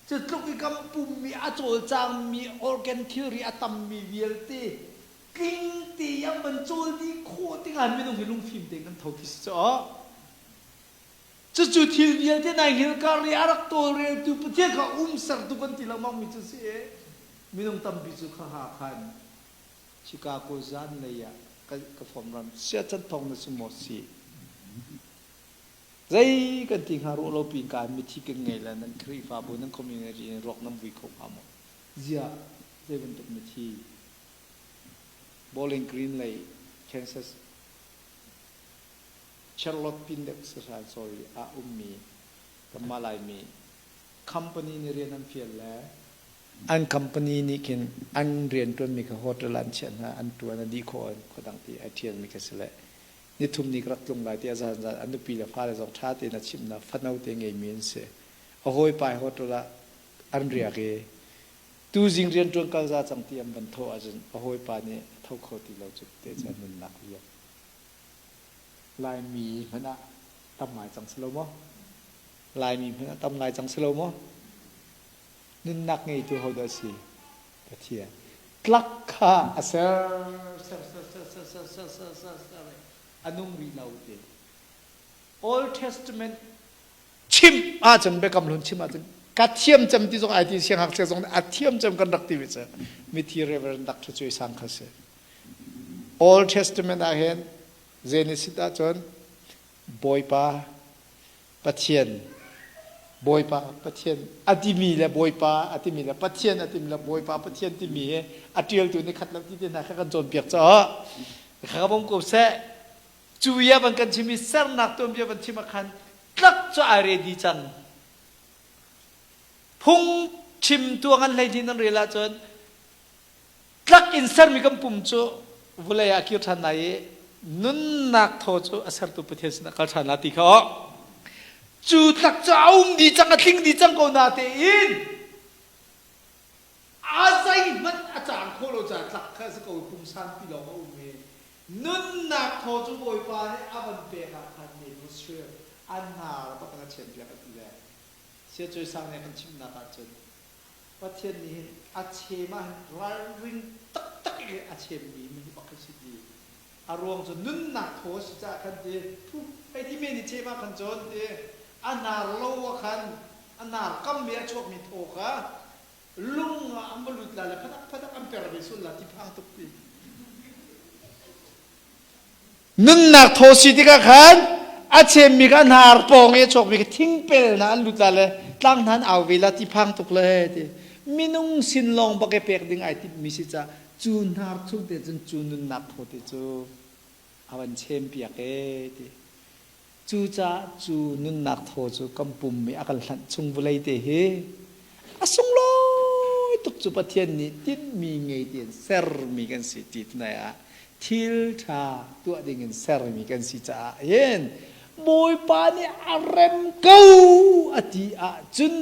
cu tluk i kan pummi a cawlcangmi organ thilri a tammi vialte tling te i an van cawl dih khawh tikah minung hi lungfim tein kan tho ti si cu Cucu thil vialte nai hngilkar i a rak tawlreltu Pathian kha umsertu kan ti lengmangmi cu si i minung tampi cu kha ha khan Chicago zanlei ah ka, ka fom ram siacan thong na si maw si zei kan ti hnga ruah lo pin ka mithi kan ngei le nan Khrihfabu nan community in ruak nan vui kho hnga maw ziah zei bantuk mithi Bowling Green lei Kansas Charlotte Pindex sahran sorry ah ummi kanmah Laimi company nih rian an fial le an company nih khin an rianṭuanmi kha hotel ah an chiah hna an ṭuan a dih khawh in khuadang ti ai ṭhialmi kha si le nithum ni ka rak tlung lai ti a zan zan an nupi le fale zong ṭha tein a chimh hna fano te ngeimi an si a hawipa hotel ah an riak i tuzing rianṭuan kal za cang ti an van thawh ahcun a hawipa nih a tho kho ti lo cu te cu an nunnak liam Laimi hmanh ah tam ngai cang si lo maw? Laimi hmanh ah tam ngai cang si lo maw? Nunnak ngeitu hodah si? Pathian. Tlak kha a ser, ser, ser, ser, ser, ser, ser, ser, ser, ser, a nung rih lo ti. Old Testament chim ahcun biakam hlun chim ahcun ka thiam cem ti zong ai ti siangngakchia zong nih a thiam cem kan rak ti mi cu mithi Reverend Dr. Cuai Sang kha si. Old Testament ah hin Genesis ahcun Bawipa Pathian. Bawipa Pathian a timi le Bawipa a timi le Pathian a timi le Bawipa Pathian timi hi a ṭialtu nih khat lo ti te hna kha kan cawnpiak caah kha ka bawm ko seh. Cu ia van kan chim i sernak tuanbia van chim ah khan tlak cu ai ready cang. Phung chim tuang an hlei nan rel ahcun tlak in sermi kan pum cu vulei ah kir ṭhan lai i nunnak thaw cu a sertu Pathian sinah kal ṭhan la ti kha aw. Cu tlak cu a um dih cang a tling dih cang ko na tein a zeihmanh a cang khawh lo caah tlak kha a si ko i pungsan ti lawng a um i nunnak thaw cu Bawipa nih a van pek ah khan atmosphere an hnar bak in a chianpiak a ti le Siacawi sang nih a kan chimhnak ahcun Pathian nih hin a chem ah hin ralring taktak i a chemmi mi hi bak hi si ti. A ruang cu nunnak thaw a si caah khan ti phu hei ti men i chem ah khan cun ti a hnar lo ah khan a hnar kam i a chuakmi thaw kha lung ah an va lut la le phatak phatak an per ve sul la ti phang tuk ti. Nunnak thaw si tikah khan a chemmi kha hnar pawng i a chuakmi kha thingpel hna an lut la le tlang hna an au ve la ti phang tuk le ti. Minung sin lawng bak i pek ding ai timhmi si caah cu hnar chung te cun cu nunnak thaw te cu a van chem piak e ti. Cucaah cu nunnak thaw cu kan pum i a kan hlanh chung vawlei te hi a sunglawi tuk cu Pathian nih tinhmi ngei tein sermi kan si ti tunai ah thil ṭha tuah dingin sermi kan si caah hin Bawipa nih a rem ko a ti ahcun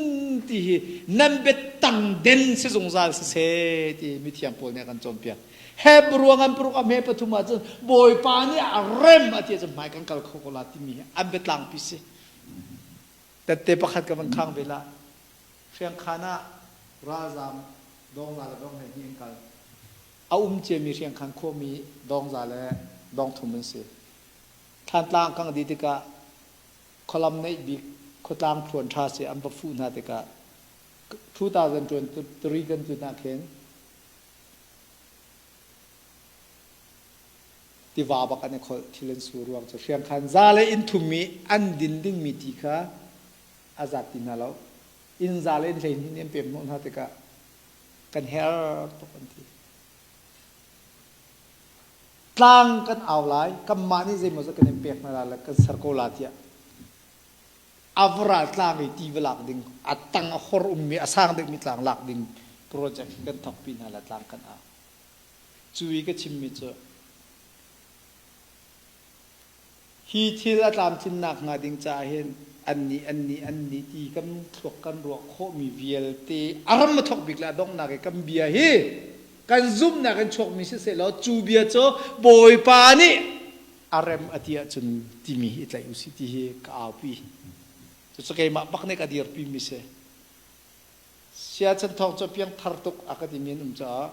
ti hi nan biatang den si zungzal siseh ti mithiang pawl nih a kan cawnpiak. Hebru ngan paruk a hme pathum ahcun Bawipa nih a rem a ti ahcun hmai kan kal kho ko la timi hi an biatlangpi si. Tette pakhat ka van khang ve la. Hriangkhan ah ralzaam dawngza le dawng hlei hnih an kal. A um ciami hriangkhan khuami dawngza le dawngthum an si. Thlantlang kang dih tikah khualam neih bik khuatlang thluan ṭha si an va fuh hna tikah 2023 kan tlun ah khin Tiva bak an i kholh thil an su ruang cu hriangkhan za le inn thum i an din dingmi ti kha a zat ti hna lo. Inn za le inn 12 nih an pem hnawh hna tikah kan her tuk an ti. Tlang kan au lai, kanmah nih zeimawzat kan in pek hna lai le kan ser ko la tiah Avral tlang i tiva lak ding a tang a hor ummi a sang deuhmi tlang lak ding project kan thawk pi hna la tlang kan au. Cu i ka chimmi cu hi thil a tlamtlinnak hnga ding caah hin annih annih annih ti kan thluak kan ruah khawhmi vialte a ram a thawk bik le a donghnak i kan bia hi kan zumhnak in chuakmi siseh law cu bia cu Bawipa nih a rem a ti ahcun timi hi i tlaih usih ti hi ka aupi. Cucu keimah bak nih ka dirpi mi si. Siachan thawng cu a piang thar tuk a ka timi an um caah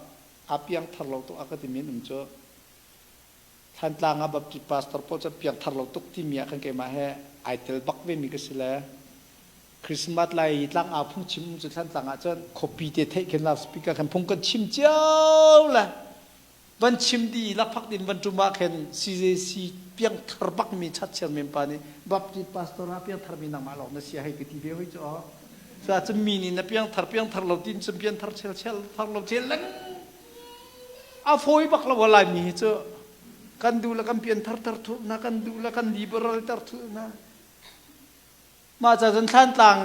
a piang thar lo tuk a ka timi an um cu Thantlang ah Baptist pastor pawl cu piang thar lo tuk timi ah khan keimah he ai tel bak ve mi ka si le Christmas lai tlang au phung chim um cu Thantlang ah cun khuapi te theih khin loudspeaker khan phung kan chim cio le van chim di lakphak din van ṭum ah khin CJC piangthar bakmi chatchiar men pa nih Baptist pastor ah piangthar mi nangmah lawng na si hei ka ti ve hoi cu aw cuahcun mi nih na piangthar piangthar lo tin cun piangthar chel chel thar lo chel leng a fawi bak lo lai mi hi cu kan duh le kan pianthar tar thur na kan duh le kan liberal tar thur na Mah ca cun Thlantlang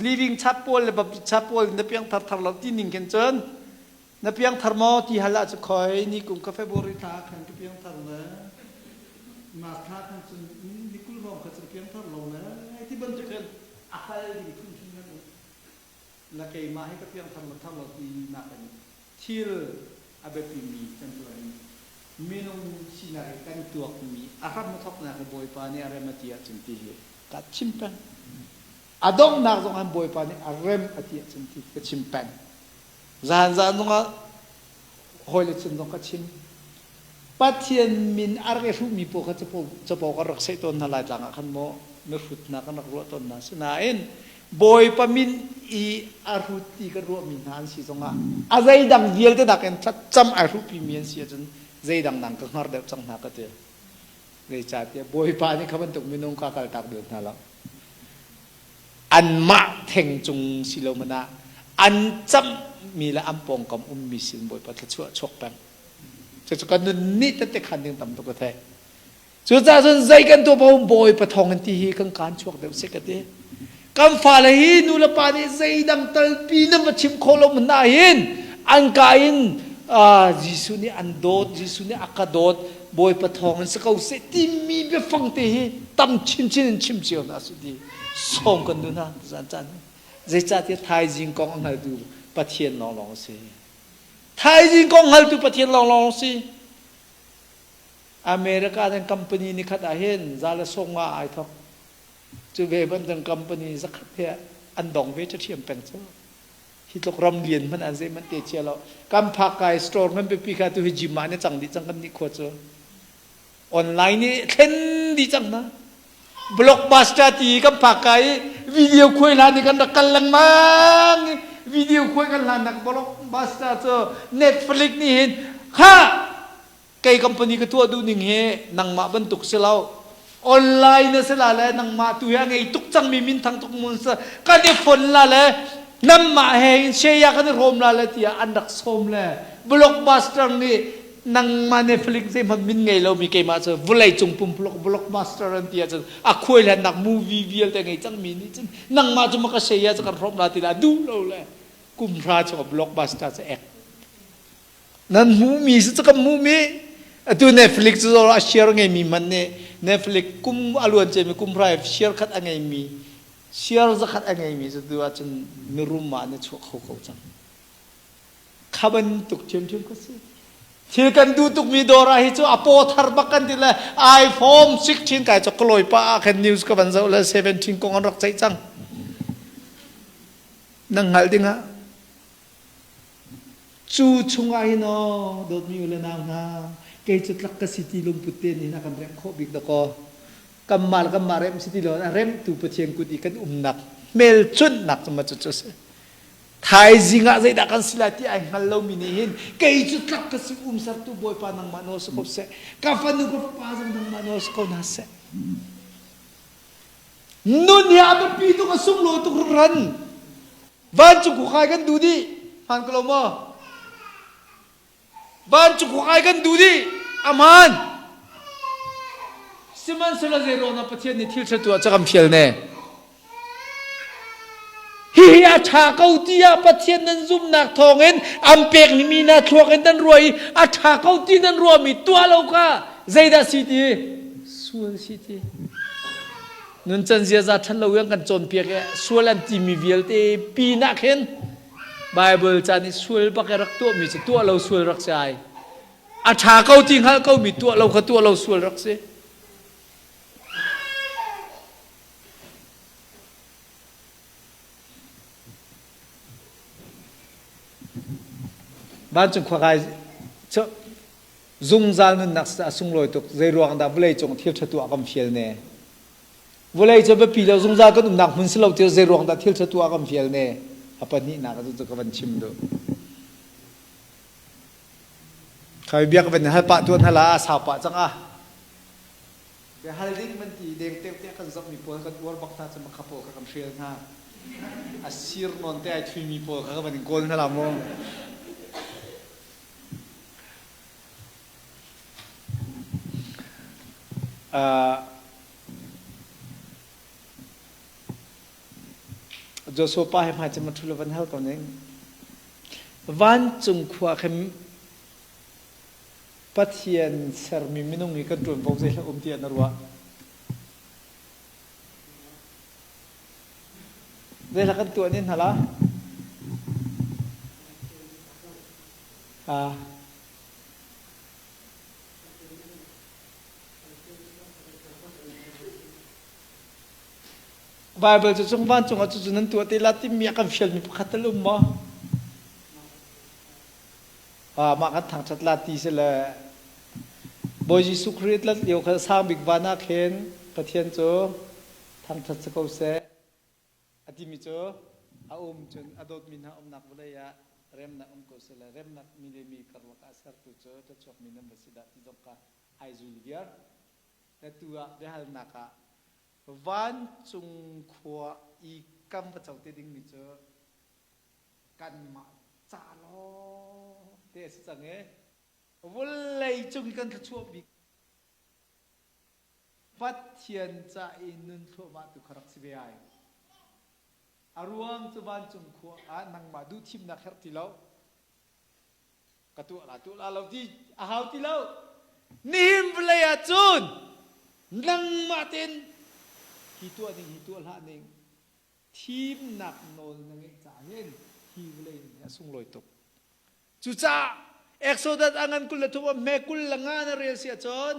living chap pawl le Baptist chap pawl na piangthar thar lo ti ning khin cun na piangthar maw ti hal ah cu khoi ni kum ka February thla ah khan ka piangthar le March thla khan cun ni 20 hrawng kha cun piangthar lo le ti bantuk hin a hal ding phun khin kan um. Na keimah hi ka piangthar lo thar lo ti nak in thil a biapimi kan tuah in minung sinak i kan tuakmi a hram a thawknak hi Bawipa nih a rem a ti ahcun ti hi ka chim peng. A donghnak zong han Bawipa nih a rem a ti ahcun ti ka chim peng. Zan zan zongah hawile cun zong ka chim. Pathian min a rak i hruhmi pawl kha capo, capo kan rak seh tawn hna lai tlang ah khan maw mihrut hna kan rak ruah tawn hna. Sinain Bawipa min i a hrut ti kan ruahmi hna an si zongah a zeidang vialte nakin thlacam ai hruhpimi an si ahcun zeidang nang ka hngar deuh cang hna ka ti. Zeicahtiah Bawipa nih kha bantuk minung ka kaltak deuh hna lo. Anmah theng cung si lo man ah an camhmi le an pawngkam ummi sin Bawipa thluachuah chuak peng. Cucu kan nun nih tette khan ding tam tuk ka thei. Cucaah cun zei kan tuah paoh Bawipa thawng in ti hi kan kaan chuak deuh seh ka ti. Kan fale hi nu le pa nih zeidang talpi nan va chim khawh lo hmanh ah hin an ka in Jesuh nih an dawt, Jesuh nih a ka dawt, Bawipa thawng in si ko seh timi biafang te hi tam chinchin in chim cio hna sih ti sawm kan duh hna zan caan hi. Zeicahtiah thaizing kong a hngaltu Pathian lawnglawng a si. Thaizing kong hngaltu Pathian lawnglawng a si. America nan company nikhat ah hin za le 50 ai thok. Cu ve bantuk company zakhat he an dong ve ṭhiam peng cu. Hi tluk ram lian hmanh an zeihmanh te chia lo. Kan phak kai store ngan pipi kha tu hi gym ah ne cang dih cang kan nih khua cu. Online i thlen dih cang hna. Blockbuster ti kan phak kai i video khuai hlan i kan rak kal lengmang i video khuai kan hlan nak blockbuster cu Netflix nih hin kha kei company ka tuah duh ning hi nangmah bantuk si lo online na si la le nangmah tu hi a ngei tuk cangmi minthang tuk mun sa kan i fon la le nanmah he in share kan i hrawm la le tiah an rak sawm le blockbuster nih nangmah Netflix zeihmanh min ngei lomi keimah cu vawlei cung pumpuluk blockbuster an ti ahcun a khuai hlannak movie vialte ngei cangmi nih cun nangmah cu ma ka share cu kan hrawm la ti la duh lo le kum hra chung blockbuster cu ek Nan hmuhmi si cu kan hmuhmi. Atu Netflix cu a share ngeimi hmanh nih Netflix kum a luan ciami kum hrai share khat a ngeimi share zakhat a ngeimi cu tu ahcun mirum ah na chuak kho ko cang. Kha bantuk ṭhiamṭhiam ka si. Thil kan duh tukmi dawr ah hi cu a paw thar bak kan ti le iPhone 16 kai cu ka lawi pah ah khan news ka van zoh le 17 kong an rak ceih cang. Nan hngalh ding ah Cu chungah hin aw dawtmi u le nau hna, kei cu tlak ka si ti lungput te nih a kan remh khawh bik dakaw. Kanmah le kanmah remh si ti lo a remtu Pathian kut i kan umnak hmelchunhnak cu ma cucu a si. Thaizing ah zeidah kan si lai ti ai hngal lomi nih hin kei cu tlak ka si umsertu Bawipa nangmah nawl si ko seh. Ka fanu ka fapa zong nangmah nawl si ko hna seh. Nun hi a biapi tuk a sunglawi tuk hringhran. Vancung khua kai kan duh dih. Hmaan ko lo maw? Vancung khua kai kan duh dih. A hmaan. Sihmanhsehlaw zeiruangah Pathian nih thil ṭha tuah cu kan fial ne? Hihi a ṭha ko tiah Pathian nan zumhnak thawngin an pekmi hna thluak in nan ruah i a ṭha ko ti nan ruahmi tuah lo kha zeidah si ti? Sual si ti. Nuncan ziaza ṭhat lo in kan cawnpiak i sual an timi vialte pinah khin Baibal ca nih sual bak i rak tuahmi cu tuah lo sual rak si ai. A ṭha ko ti hngalh komi tuah lo kha tuah lo sual rak si. Vancung khua kai cu zungzal nunnak a sunglawi tuk zeiruang dah vawlei cung thil ṭha tuah kan fial ne vawlei cu biapi lo zungzal kan umnak hmun si lo ti zeiruang dah thil ṭha tuah kan fial ne a pahnihnak cu ka van chim duh khai bia ka van hal pah tuan hala a sau pah cang a bia hal ding man ti deng teu te kan zoh mi pawl kan uar bak hna cu makha pawl kha kan hrial hna a sir nawn te ai thui mi pawl kha ka van in kawl hna la mu Joshua pa he hmai cem a ṭhu lo van hal ko ning. Vancung khua khin Pathian sermi minung hi kan ṭuanvo zei hlah um tiah na ruah. Zei hlah kan tuah nin hna la? Ah. Baibal cu cung vancung ah cucu nan tuah te la timi a kan fialmi pakhat tal um maw? Ah, mah kan thangṭhat la ti si le Bawi Jesuh Khrih lat lio kha sang bik van ah khin Pathian cu thangṭhat si ko seh. A timi cu a um cun a dawtmi hna umnak vawlei ah remnak um ko seh le remnak mi le mi karlak ah sertu cu thluachuakmi nan va si dah ti zong kha ai zul viar. Atu ah biahalnak ah vancung khua i Kan va co te dingmi cu kanmah ca lawng te a si cang i vawlei cung i kan thluachuah bik Pathian ca i nun thluahmah tu kha rak si ve ai. A ruang cu vancung khua ah nangmah duhthimnak herh ti lo. Ka tuah la tuah la lo ti a hau ti lo. Nihin vawlei ah cun nangmah tein hi tuah ding hi tuah hlah ning thimnak nawl na ngeih caah hin hi vawlei nun hi a sunglawi tuk. Cucaah Exodus a ngan 23 ah hme 25 na rel si ahcun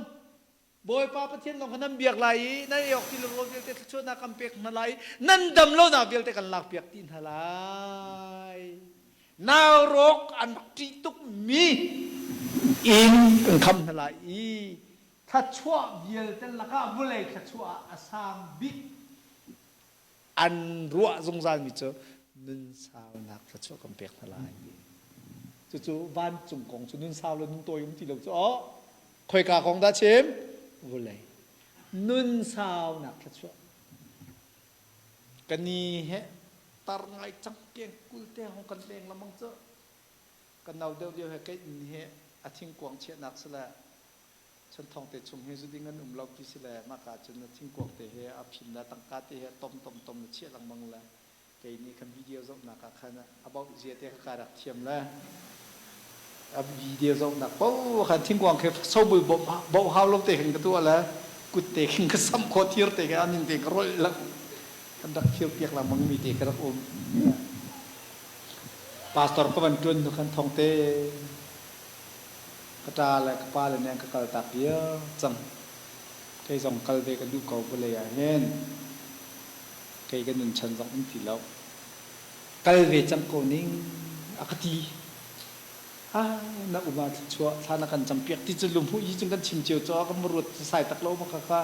Bawipa Pathian lawng kha nan biak lai i nan ei awk ti le rawl vialte thluachuahnak kan pek hna lai i nan dam lonak vialte kan lakpiak dih hna lai. Nau rawk an rak ṭih tukmi inn kan khamh hna lai i thluachuah vialte lakah vawlei thluachuah ah a sang bik an ruah zungzalmi cu nunsaunak thluachuah kan pek hna lai ti. Cucu vancung kong cu nunsau le nuntawi um ti lo cu aw khoika kong dah chim vulei nunsaunak thluachuah ka ni he tar ngai cang keng kul te hong kan leng lamang cu kan nau deuh lio he kei inn he a thingkuang chiahnak sile Chanthawng te chung hi zuding an um lo ti si le mahka cun thingkuang te he a phin le tangka te he tom tom tom na chiah lengmang le kei nih khan video zohnak ah khan a bauh zia te kha ka rak thiam le a video zohnak paoh khan thingkuang khi sobul bauh hau lo te khin ka tuah le kut te khin ka samh khawh thir te khe a ning te ka rolh lo kan rak thir piak lengmang mi te ka rak um. Pastor ka van ṭuan hnu khan thong te Ka ṭa le ka pale nih an ka kaltak viar cang. Kei zong kal ve ka duh ko vawlei ah hin. Kei ka nunchan zong um ti lo. Kal ve cang ko ning a ka ti. Ah, na um ah thluachuah thla na kan campiak ti cu lungmuh yi cun kan chim cio caw kan va ruat sai tak lo ma kha kha.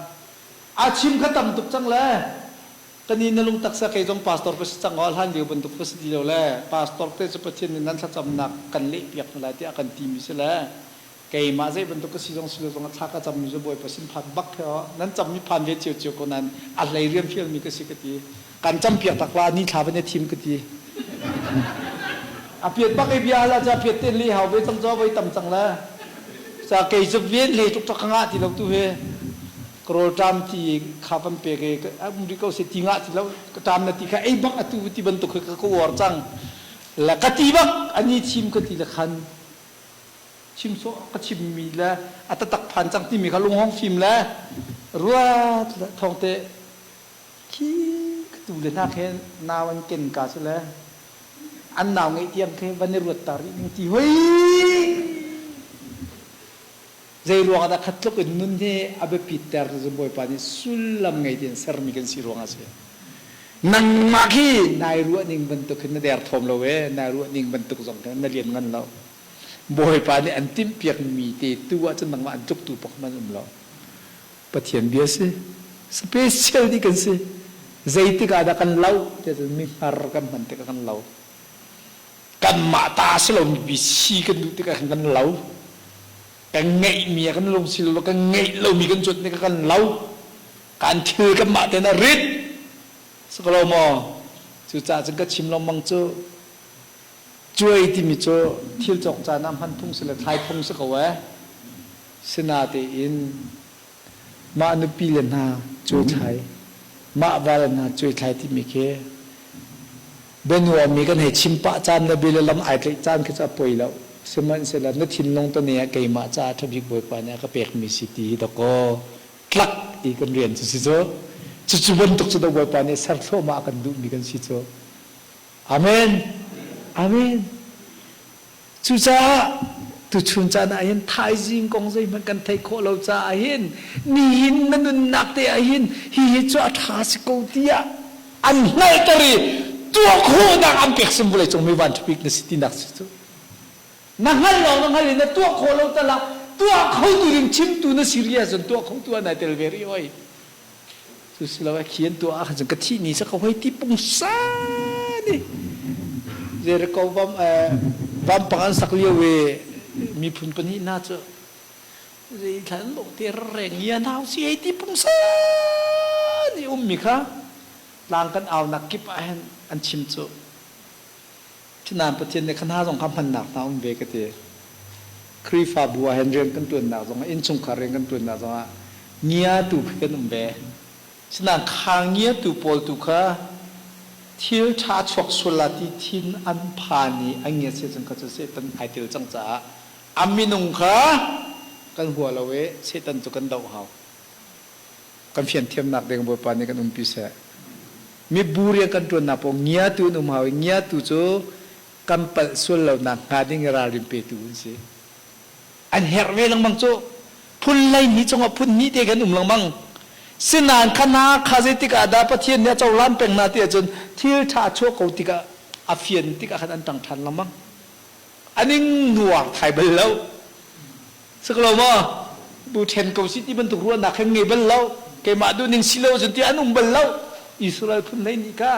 A chim kha tam tuk cang le. Kan i na lungtak sa kei zong pastor ka si cang aw hlan lio bantuk ka si ti lo le pastor te cu Pathian nih nan thlacamnak kan leh piak hna lai tiah a kan timi si le keimah zei bantuk ka si zong si lo zong a thla ka cammi cu Bawipa sin phan bak he aw nan cammi phan ve cio cio ko nain a hlei rian fialmi ka si ka ti kan campiak tak la ni thla van i thim ka ti a piat bak i bia la ca piat ten li hau ve cang caw voi tam cang le ca kei cu ven hlei tuk tak ka ngah ti lo tu he Ka rawlṭam ti kha van pek i um rih ko seh ti ngah ti lo ka ṭam na ti kha ei bak atu ti bantuk khi ka uar cang. Le ka ti bak ani chim ka ti le khan chim sawh ka chimmi le a tatak phan cang timi kha lunghong fim le ruat le thawng te khi ka tu le hna khe nau an ken ka si le an nau ngeih tiang khi van i ruat ta rih ning ti hoi. Zei ruangah dah khat tluk in nun hi a biapit ter cu Bawipa nih sullam ngei tein sermi kan si ruangah a si. Nangmah khi nai ruah ning bantuk hin na derthawm lo ee, nai ruah ning bantuk zong khin na lian ngan lo. Bawipa nih an timhpiakmi te tu ahcun nangmah an tluktu pakhat hmanh um lo. Pathian bia si. Special dih kan si. Zeitik ah dah kan lo tiah cun mi hngar kan hman tikah kan lo. Kanmah ta si lomi bi si kan duh tikah khan kan lo. Kan ngeihmi ah kan lung si lo, kan ngeih lomi kan cuanh tikah kan lo. Kan thil kanmah tein a rit. Si ko lo maw? Cucaah cun ka chim lengmang cu cuai timi cu thil cawk caan ah hman phung si le thlai phung si ko ee. Sinatein mah nupi le hna cuaithlai, mah va le hna cuaithlai timi khi bianuammi kan hei chim pah caan le bia le lam ai tlaih caan khi cu a poi lo. Sihmanhsehlaw na thinlung tane ah keimah caah ṭha bik Bawipa nih a ka pekmi si ti hi dakaw tlak i kan rian cu si cu. Cucu bantuk cu dah Bawipa nih ser thluahmah a kan duhmi kan si cu. Amen. Amen. Cucaah tuchun caan ah hin thaizing kong zeihmanh kan theih khawh lo caah hin nihin na nunnak te ah hin hihi cu a ṭha si ko tiah an hngalhter i tuah khawhnak an pek sim vawleicung mi van ṭhabik na si tinak si cu. Na hngal lawng na hngal i na tuah khawh lo tal ah tuah khotu ding chimtu na si rih ahcun tuah khotu ah nai tel ve rih hoi. Cu si lo khi an tuah ahcun ka thih ni sa ka hoi ti pungsan i Jericho vam vampang an sak lio i miphun pahnih hna cu zei thla an lawh te reng ia nau si hei ti pungsan i ummi kha. Tlang kan aunak kip ah hin an chim cu. Thinain Pathian nih kha hna zong kha hmannak hna um ve ka ti. Khrihfabu ah hin rian kan ṭuannak zongah innchungkhar rian kan ṭuannak zongah ngiatu khi kan um ve. Sinain kha ngiatu pawl tu kha thil ṭha chuak sual la ti thin an phan i an ngiat si cun kha cu Satan ai tel cang caah a minung kha kan hua lo i Satan cu kan doh hau. Kan fian thiamnak ding Bawipa nih kan umpi seh. Mibu rian kan ṭuannak paoh ngiatu an um hau i ngiatu cu kan palh sual lonak hnga ding i ralrin petu an si. An herh ve lengmang cu. Phun hleihnih cungah phun hnih te kan um lengmang. Sinain kha hna kha zeitik ah dah Pathian nih a cohlan peng hna ti ahcun thil ṭha a chuah ko tikah a fian tikah khan an ṭang ṭhan lengmang. An ing nuar thai bal lo. Si ko lo maw? Bu ṭhen ko si ti bantuk ruahnak khan ngei bal lo. Keimah duhning si lo cun ti an um bal lo. Israel phun hlei nih kha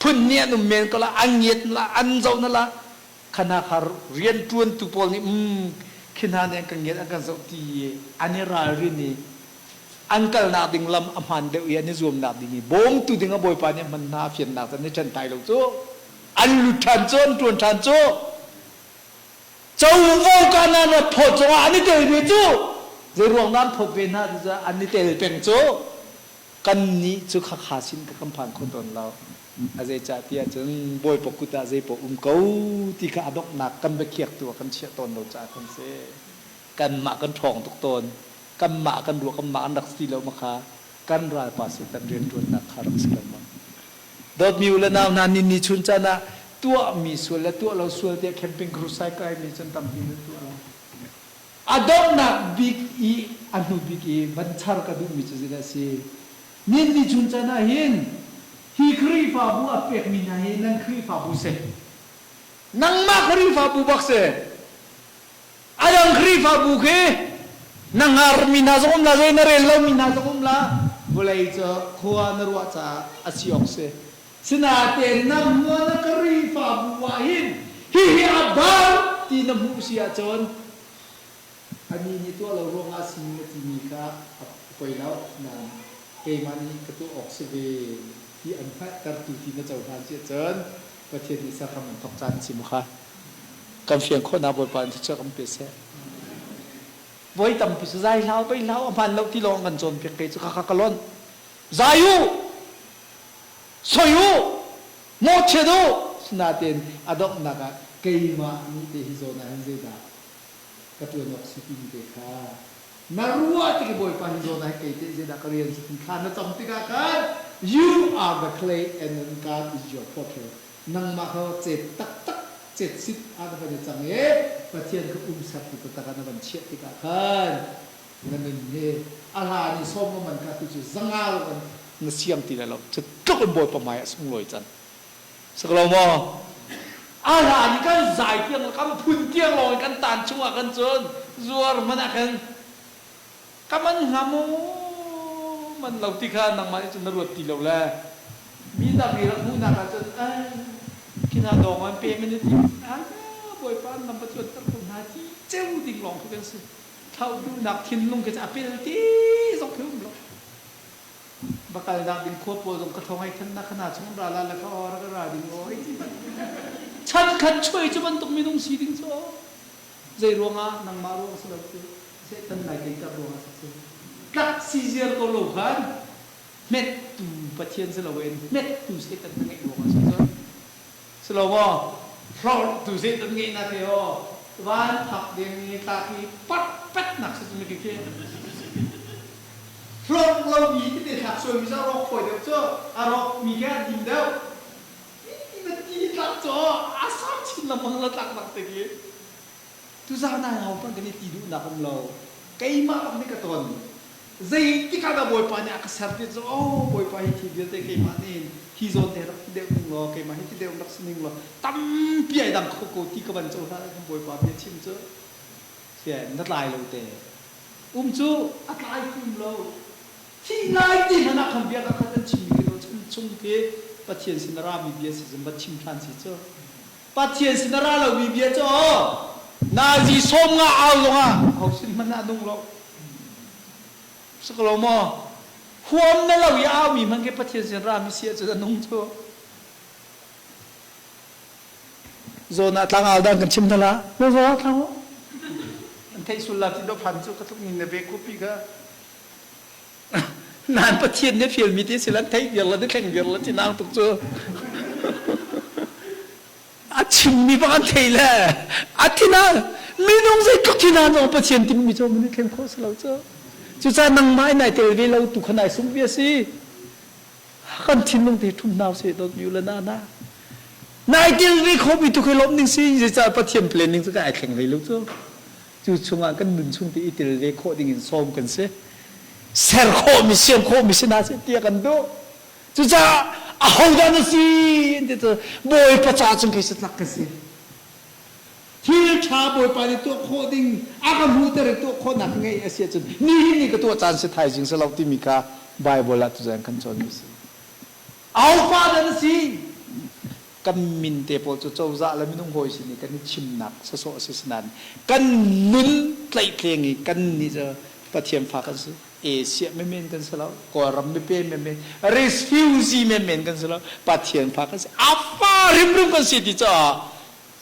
phun nih an um men ko la, an ngiat la, an zoh na la. Khana kha rianṭuantu pawl nih um khi hna nih an kan ngiat an kan zoh ti i an i ralrin i an kalnak ding lam a hmaan deuh i an i zuamnak ding i bawmtu ding a Bawipa nih a hman hna fiannak cu an i ṭhen thai lo cu. An lut ṭhan cu, an ṭuan ṭhan cu. Covo kana na phawt zongah an i tel ve cu. Zeiruang dah an phawt ve hna ti cu an i tel peng cu. Kannih cu khakha sin ka kan phan kho tawn lo. A zeicah tiah cun Bawipa kut ah zeipaoh um ko ti kha a donghnak kan biakhiaktu ah kan chiah tawn lo caah kan si. Kanmah kan ṭhawng tuk tawn. Kanmah kan ruah kanmah an rak si lo ma kha kan ralpa Satan rianṭuannak kha rak si lo ma. Dawtmi u le nau hna ni ni chun caan ah tuahmi sual le tuah lo sual tiah camping crusade kaimi cun tampi nan tuah lo. A donghnak bik i a hnu bik i van char ka duhmi cu zeidah a si? Nin ni chun caan ah hin hi Khrihfabu a pekmi hna hi nan Khrihfabu si. Nangmah Khrihfabu bak si. A dang Khrihfabu khi na ngarmi hna zong um la, zei na rel lomi hna zong um la, vawlei cu khua na ruah caah a si awk si. Sinain na hmuan a Khrihfabu ah hin hihi a bau ti na hmuh si ahcun anih nih tuah lo ruangah a si na timi kha a poi lo. Nain keimah nih ka tuah awk si ve ti an hngalhtertu ti na cohlan si ahcun Pathian nih serhram an thawk caan a si mu kha. Kan fian khawhnak Bawipa in thluachuah kan pe seh. Voi tampi cu zai hlau bei hlau a hmaan lo ti lawng kan cawnpiak kei cu khakha ka lonh. Zai u! Soi u! Mawhchiat u! Sinain a donghnak ah keimah nih te hi zawn ah hin zeidah ka ṭuan awk si timi te kha na ruah tik i Bawipa hi zawn ah hin kei teh zeidah ka rian si ti kha na cam tikah khan you are the clay and then God is your potter. Nangmah kha cet taktak cet sit ah na van i cang i Pathian kha umsertu taktak ah na van chiah tikah khan na nun hi a hlan i sawm man kha tu cu zanga lo in na siang ti lai lo. Cu tluk in Bawipa hmai ah sunglawi can. Si ko lo maw? A hlan i kan zai tiang kan phun tiang lawng in kan tan chungah kan cun zuar hmanh ah khan Ka man hnga maw man lo ti kha nangmah nih cun na ruat ti lo le mi dang i rak hmuhnak ah cun ai khi hna dawng an pe men ti ai bawipa an lam va cuanter ko hna ti ceu ding lawng khi kan si. Thlauh duhnak thinlung khi cu a pel ti zong khi um lo. Va kalnak ding khua pawl zong ka thong ai thannak khana chung ra la le kha or ka ra ding oi ti chan khat chuai cu bantuk minung si ding cu Zei ruangah nangmah ruang si lo cu Satan nai teiter ruangah si. Tlak si ziar ko lo khan hmettu Pathian si loin hmettu Satan na ngeih ruangah si cu. Si lo maw? Hlorhtu Satan ngeih na te aw van phak ding i tlak i pat pat nak si cu mi khi. Hlorh lomi tete thlak sualmi cu a rawk fawi deuh cu a rawk mi khi a dim deuh. Na ti tlak cu a sang chin lengmang la tlak nak te khi. Tuzaan ah ho hmanh kan i ti duhnak um lo. Keimah bak nih ka ton. Zeitik ah dah Bawipa nih a ka ser ti cu oh Bawipa hi thil vialte keimah nih hi zawn te rak ti deuh ning law keimah hi ti deuh rak si ning law tampi ai dang kho ko ti ka van cohlan ahcun Bawipa bia chim cu sia na tlai lo te. Um cu a tlai kum lo. Thih lai ti hmanh ah khan bia ka khat an chimmi khi cun chung khi Pathian sin a rami bia si cun va chim hlan si cu. Pathian sin a ra lomi bia cu aw nazi 50 au zongah ho sin hmanh ah nung lo. Si ko lo maw? Huam na lo i aumi hmanh khi Pathian sin rami si ahcun a nung cu. Zawn ah tlangau dan kan chim hna la. Na zawn ah tlangau. An theih sul la ti do phan cu ka tluk ning na ve khupi kha. Nan Pathian nih fialmi ti si lan theih viar la na thleng viar la ti nang tuk cu. A chimmi bak an thei le a thina minung zeitluk thina zong Pathian timmi cu mun thleng khawh si lo cu. Cucaah nangmah in ai tel ve lo tu kha nai sung bia si. Kan thinlung te ṭhum hna usih dawt mi u le na na. Nai tel ve kho mi tu khi lawm ning si zeicah Pathian plan ning cu ka ai thleng hlei lo cu. Cu chungah kan nun chung te i tel ve khawh ding in sawm kan si. Ser khawh mi siam khawh mi si hna seh tiah kan duh. Cucaah ahodah na si ti cu Bawipa ca cung kei satlak ka si. Thil ṭha Bawipa nih tuah khawh ding a ka hmuhter i tuah khawhnak ka ngeih a si ahcun nihin ni ka tuah caan si thaizing si lo timi kha Bible ah tuzaan kan cawnmi a si. Ahofa dah na si? Kan min te pawl cu cozah le minung hawi sin i kan i chimnak sawsawh a si sinain kan nun tlaihtleng i kan nih cu Pathian fa kan si. Asia menmen kan si lo, Kawlram mipe menmen, refugee menmen kan si lo, Pathian fa kan si. A fa hrimhrim kan si ti caah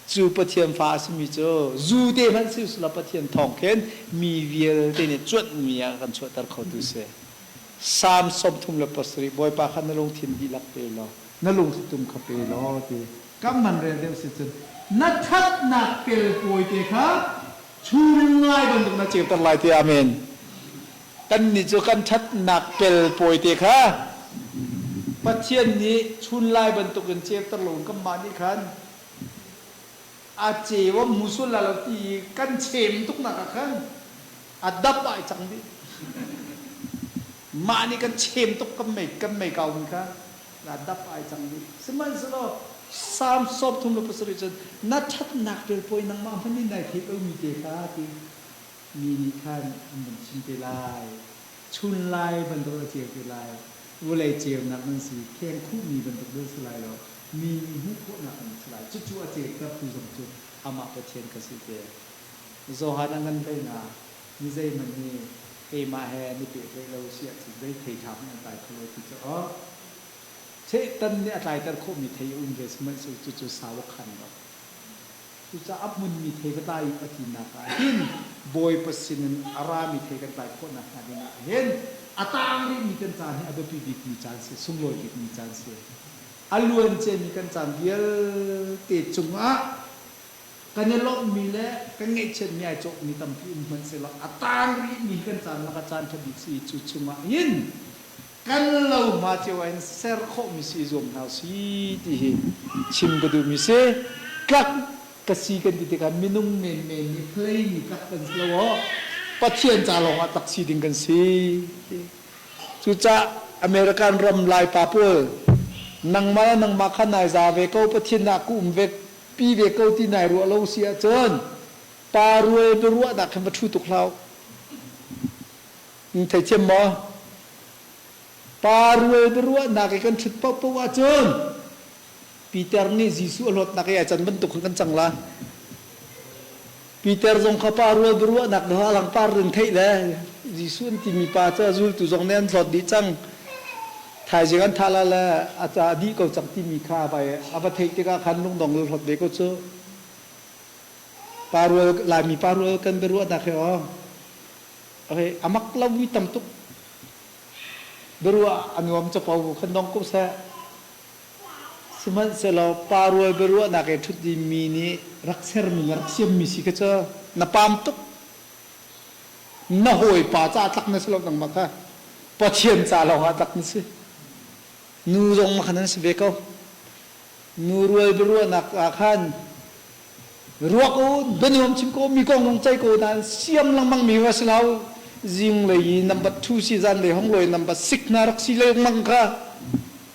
cu Pathian fa a simi cu zu te hmanh si usih law Pathian thawng khin mi vialte nih cuanhmi ah kan chuahter khotu si. Salm 37 Bawipa kha na lungthin dihlak pe law na lungthlitum kha pe law ti kam man rel deuh si cun na thatnak pelpawi te kha chun ngai bantuk na ceuter lai ti amen. Kannih cu kan ṭhatnak pelpawi te kha Pathian nih chunlai bantukin ceuter loin kanmah nih khan a ceu a hmu sual lai lo ti i kan chem tuknak ah khan a dap ai cang dih. Mah nih kan chem tuk kan mei kan mei kaumi kha a dap ai cang dih. Sihmanhsehlaw Salm 37 cun na ṭhatnak pelpawi nangmah hmanh nih nai theih lomi te kha ti mi nih khan an van chim te lai. Chunlai bantuk a ceu te lai. Vawlei ceunak nan si, kheng khuhmi bantuk nan si lai lo. Mi nih hmuh khawhnak nan si lai. Cucu a ceutertu zong cu amah Pathian kha si te. Johan a ngan hlei nga, mi zeihmanh nih keimah he an i pehtlaih lo si ahcun zei thei ṭha hmanh an tlai kho lo ti cu aw. Satan nih a tlaiter khawhmi thei a um ve sihmanhsehlaw cucu sau a khan lo. Cucaah a hmunmi thei va tlai u a tinak ah hin Bawipa sinin a rami thei kan tlai khawh nakhnga dingah hin a taang rihmi kan caan hi a biapi bikmi caan si, sunglawi bikmi caan si. A luan ciami kan caan vialte cungah kan i lawmhmi le kan ngaihchiatmi ai cawhmi tampi um hmanh sehlaw a taang rihmi kan caan lakah caan ṭha bik si i cu chungah hin kan lohma cio ah hin ser khawhmi si i zuam hna usih ti hi chim ka duhmi si. Tlak ka si kan ti tikah minung menmen nih playmi tlak kan si lo aw. Pathian ca lawng ah tlak si ding kan si. Cucaah American ram Laipa pawl nangmah le nangmah kha nai za ve ko Pathian ah ka um ve pi ve ko ti nai ruah lo si ahcun pa rual biaruahnak khin va ṭhu tuk hlah. Theithiam maw? Pa rual biaruahnak i kan ṭhut paohpaoh ahcun Peter nih Jesuh a hlawtnak i ai can bantuk khan kan cang la. Peter zong kha pa rual biaruahnak dawh a langpar in theih le Jesuh an timi pa cu a zultu zong nih an hlawt dih cang. Thaizing an thah la le a ca a dih ko cang timi kha a va theih tikah khan lungdong le hlawt ve ko cu. Pa rual Laimi pa rual kan biaruahnak hi aw Okay, a mak lo mi tam tuk. Biaruah a nuam capo khan dong ko seh. Sihmanhsehlaw pa rual biaruahnak i ṭhut mi nih rak sermi le rak siammi si kha cu na paam tuk. Na hawipa ca tlak na si lo nangmah kha. Pathian ca lawng ah tlak na si. Nu zong ma khan an si ve ko. Nu rual biaruahnak ah khan Ruak u, bianuam chim ko, mi kong zong ceih ko nain siam lengmang mi va si lo. Zinglei i number 2 si zanlei hong lawi number 6 na rak si lengmang kha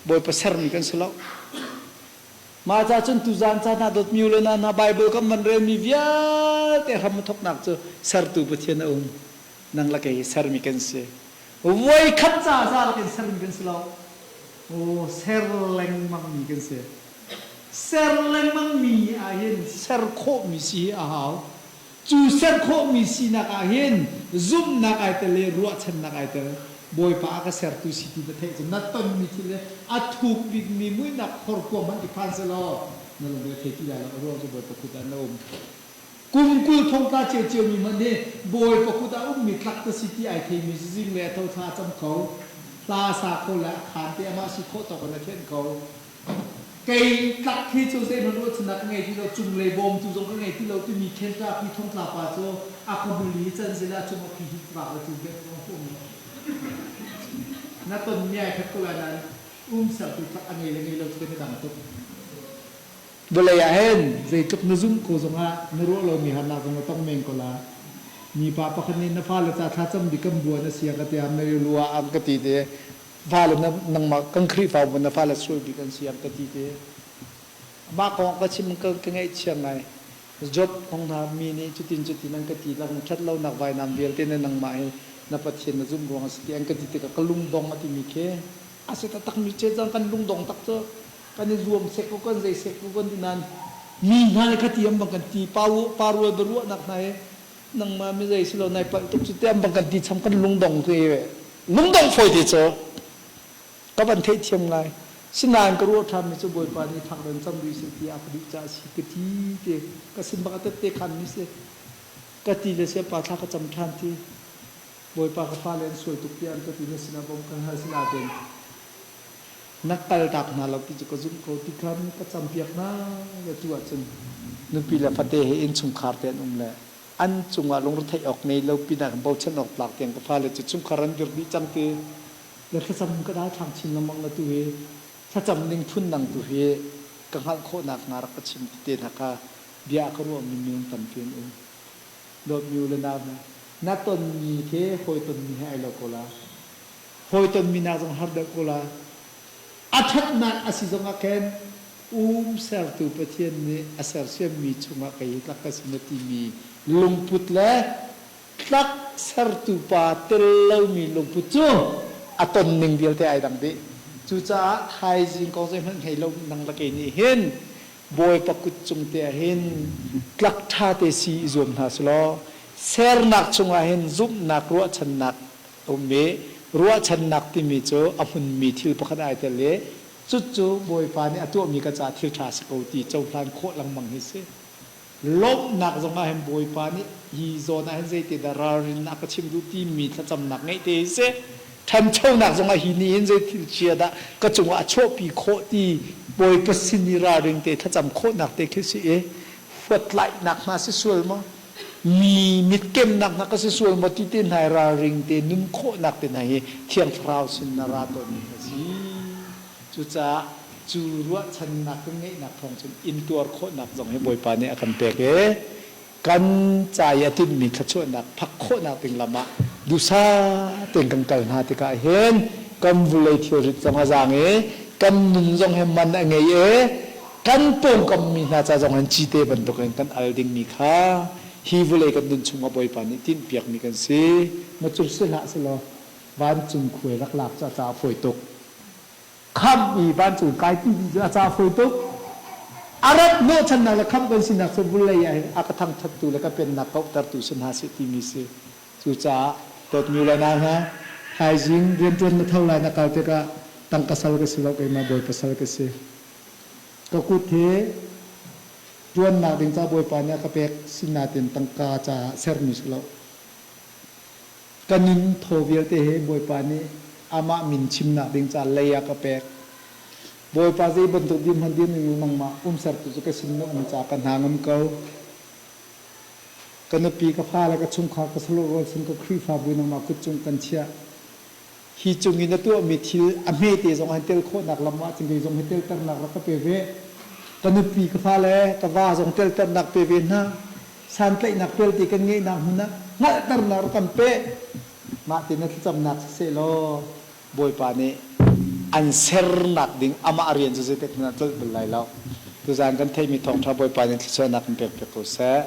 Bawipa sermi kan si lo. Mah ca cun tuzaan caan ah dawtmi u le na hna Bible kan van relmi vialte hram a thawknak cu sertu Pathian a um. Nang le kei hi sermi kan si. Voi khat ca za lakin sermi kan si lo. Oh, ser lengmangmi kan si. Ser lengmangmi ahhin ser khawhmi si hi a hau. Cu ser khawhmi sinak ahhin zumhnak ai tel i ruahchannak ai tel. Bawipa a ka sertu si ti na theih cu na tonmi thil le a thuk bikmi muihnak horkuang hmanh i phan selaw na lungre a thei ti lai lo. A ruang cu Bawipa kut ah na um. Kum 20 thongtla ciocio mi hmanh hi Bawipa kut ah ummi tlak ka si ti ai theimi cu zinglei a tho thla a cam kho, hla a sa kho le a khaan te amah si khawh tawk in a thianh kho. Kei tlak hi cu zeihmanh ruahchannak ka ngei ti lo, cunglei bawmtu zong ka ngei ti lo timi Kentucky thongtla pa cu a ka hmul i canzil ah cung a phi hi vak le cu bek zong huam lo. Na ton mi ai khat ko lai nain um sertu tlak a ngei le ngei lo cu kan i dang tuk. Vawlei ah hin zeitluk na zumh ko zongah na ruah lomi harnak zong na tong men ko lai. Mipa pakhat nih na fale ca thlacam bik kan bua na sia ka tiah Mary lu ah an ka ti te. Fale na nangmah kan Khrihfabu na fale sual bik an si an ka ti te. Mah kong ka chim ka ka ngaihchia ngai. Job kong hna mi nih cutin cutin an ka ti lang ṭhat lonak vainam vialte na nangmah hi na Pathian na zumh ruang a si ti an ka ti tikah ka lungdong a timi khi a si taktak mi ce cang kan lungdong tak cu. Kan i zuam sek ko, kan zei sek ko kan ti nain mi hna nih khati an bang kan ti. Pa pa rual biaruahnak hna hi nangmah mi zei si lo nai palh tuk cu ti an bang kan ti cham kan lungdong te lungdong fawi te cu ka van theihthiam ngai. Sinain ka ruah ṭhan mi cu Bawipa nih thak ren cam rih seh ti a ka duh caah si ka ti te ka sin bak a tette khan mi si ka ti le sia pa thla ka cam ṭhan ti. Bawipa, ka fale an sual tuk tiah an ka ti. Na sinah bawmh kan hal. Sinain na kaltak hna lo ti cu ka zumh ko ti khan ka campiak hna. Le tu ahcun nupi le fate he innchungkhar te an um le an cungah lungretheih awk ngei lo pinah bochan awk tlak tiang ka fale cu chungkhar an dir dih cang ti le thlacam ka daithlang chin lengmang na tu hi thlacam ning phun dang tu hi ka hngalh khawhnak hnga rak ka chim ti te hna kha bia a ka ruahmi minung tampi an um. Dawtmi u le nau hna, na tonmi khi hawi tonmi he ai lo ko la. Hawi tonmi nak zong har deuh ko la. A ṭhatnak a si zongah khin um sertu Pathian nih a sersiammi chungah kei hi tlak ka si na timi lungput le tlak sertu pa tel lomi lungput cu a ton ning vialte ai dang dih. Cucaah thaizing kong zeihmanh ngei lo nang le kei nih hin Bawipa kut cung te ah hin tlak ṭha te si i zuam hna selaw sernak chungah hin zumhnak ruahchannak a um i ruahchannak timi cu a hmunmi thil pakhat ai tel i cucu Bawipa nih a tuahmi ka caah thil ṭha a si ko ti cohlan khawh lengmang hi si. Lawmhnak zongah hin Bawipa nih hi zawn ah hin zeitidah ralrin a ka chim duh timi thlacamnak ngeih te hi si. Ṭhanchonak zongah hi nih hin zei thil chia dah ka cungah a chuahpi khawh ti Bawipa sin i ralring te thlacam khawhnak te khi si i huatlaihnak hna si sual maw, mi mitkemnak hna ka si sual maw ti te hna i ralring te nun khawhnak te hna hi Thiang Thlarau sin na ra tawnmi a si. Cucaah cu ruahchannak kan ngeihnak thawng cun intuar khawhnak zong hi Bawipa nih a kan pek i kan ca i a tinhmi thluachuahnak phak khawhnak ding lam ah duhsah tein kan kal hna tikah hin kan vulei thilrit zong a zaang i kan nun zong hi man a ngei i kan pawngkam mi hna ca zong hin cite bantukin kan al dingmi kha hi vulei kan nun chungah Bawipa nih tinhpiakmi kan si. Macur si hlah selaw vancung khuai rak lak cu a ca a fawi tuk. Khamh i vancung kai ti dih cu a ca fawi tuk. A rat hnawhchannak le khamh kan sinak cu vulei ah hin a ka thangṭhattu le ka pennak kauhtertu si hna seh timi si. Cucaah dawtmi le nau hna, thaizing rianṭuan na tho lai na kal tikah tangka sal ka si lo, keimah Bawipa sal ka si. Ka kut hi ṭuannak ding ca Bawipa nih a ka pek, sinain tangka caah sermi si lo. Ka nun thaw vialte hi Bawipa nih amah min chimnak ding ca lei ah ka pek. Bawipa zei bantuk dir hmanh dir ning nangmah umsertu cu ka sin na um ca ka hna ngam ko. Ka nupi, ka fale, ka chungkhar, ka sahlawh rualchan, ka Khrihfabu nangmah kut cung kan chiah. Hi cung i na tuahmi thil a hmete zong han tel khawhnak lam ah cun kei zong hi telternak rak ka pe ve. Ka nupi, ka fale, ka va zong telternak pe ve hna. Santlaihnak pelte kan ngeihnak hmun ah hngalhternak rak kan pe. Mah ti na thlacamnak siseh law Bawipa nih an sernak ding amah rian cu zeitik hmanh ah tlolh bal lai lo. Tuzaan kan theihmi thawngṭha Bawipa nih thluachuahnak in pek piak ko seh.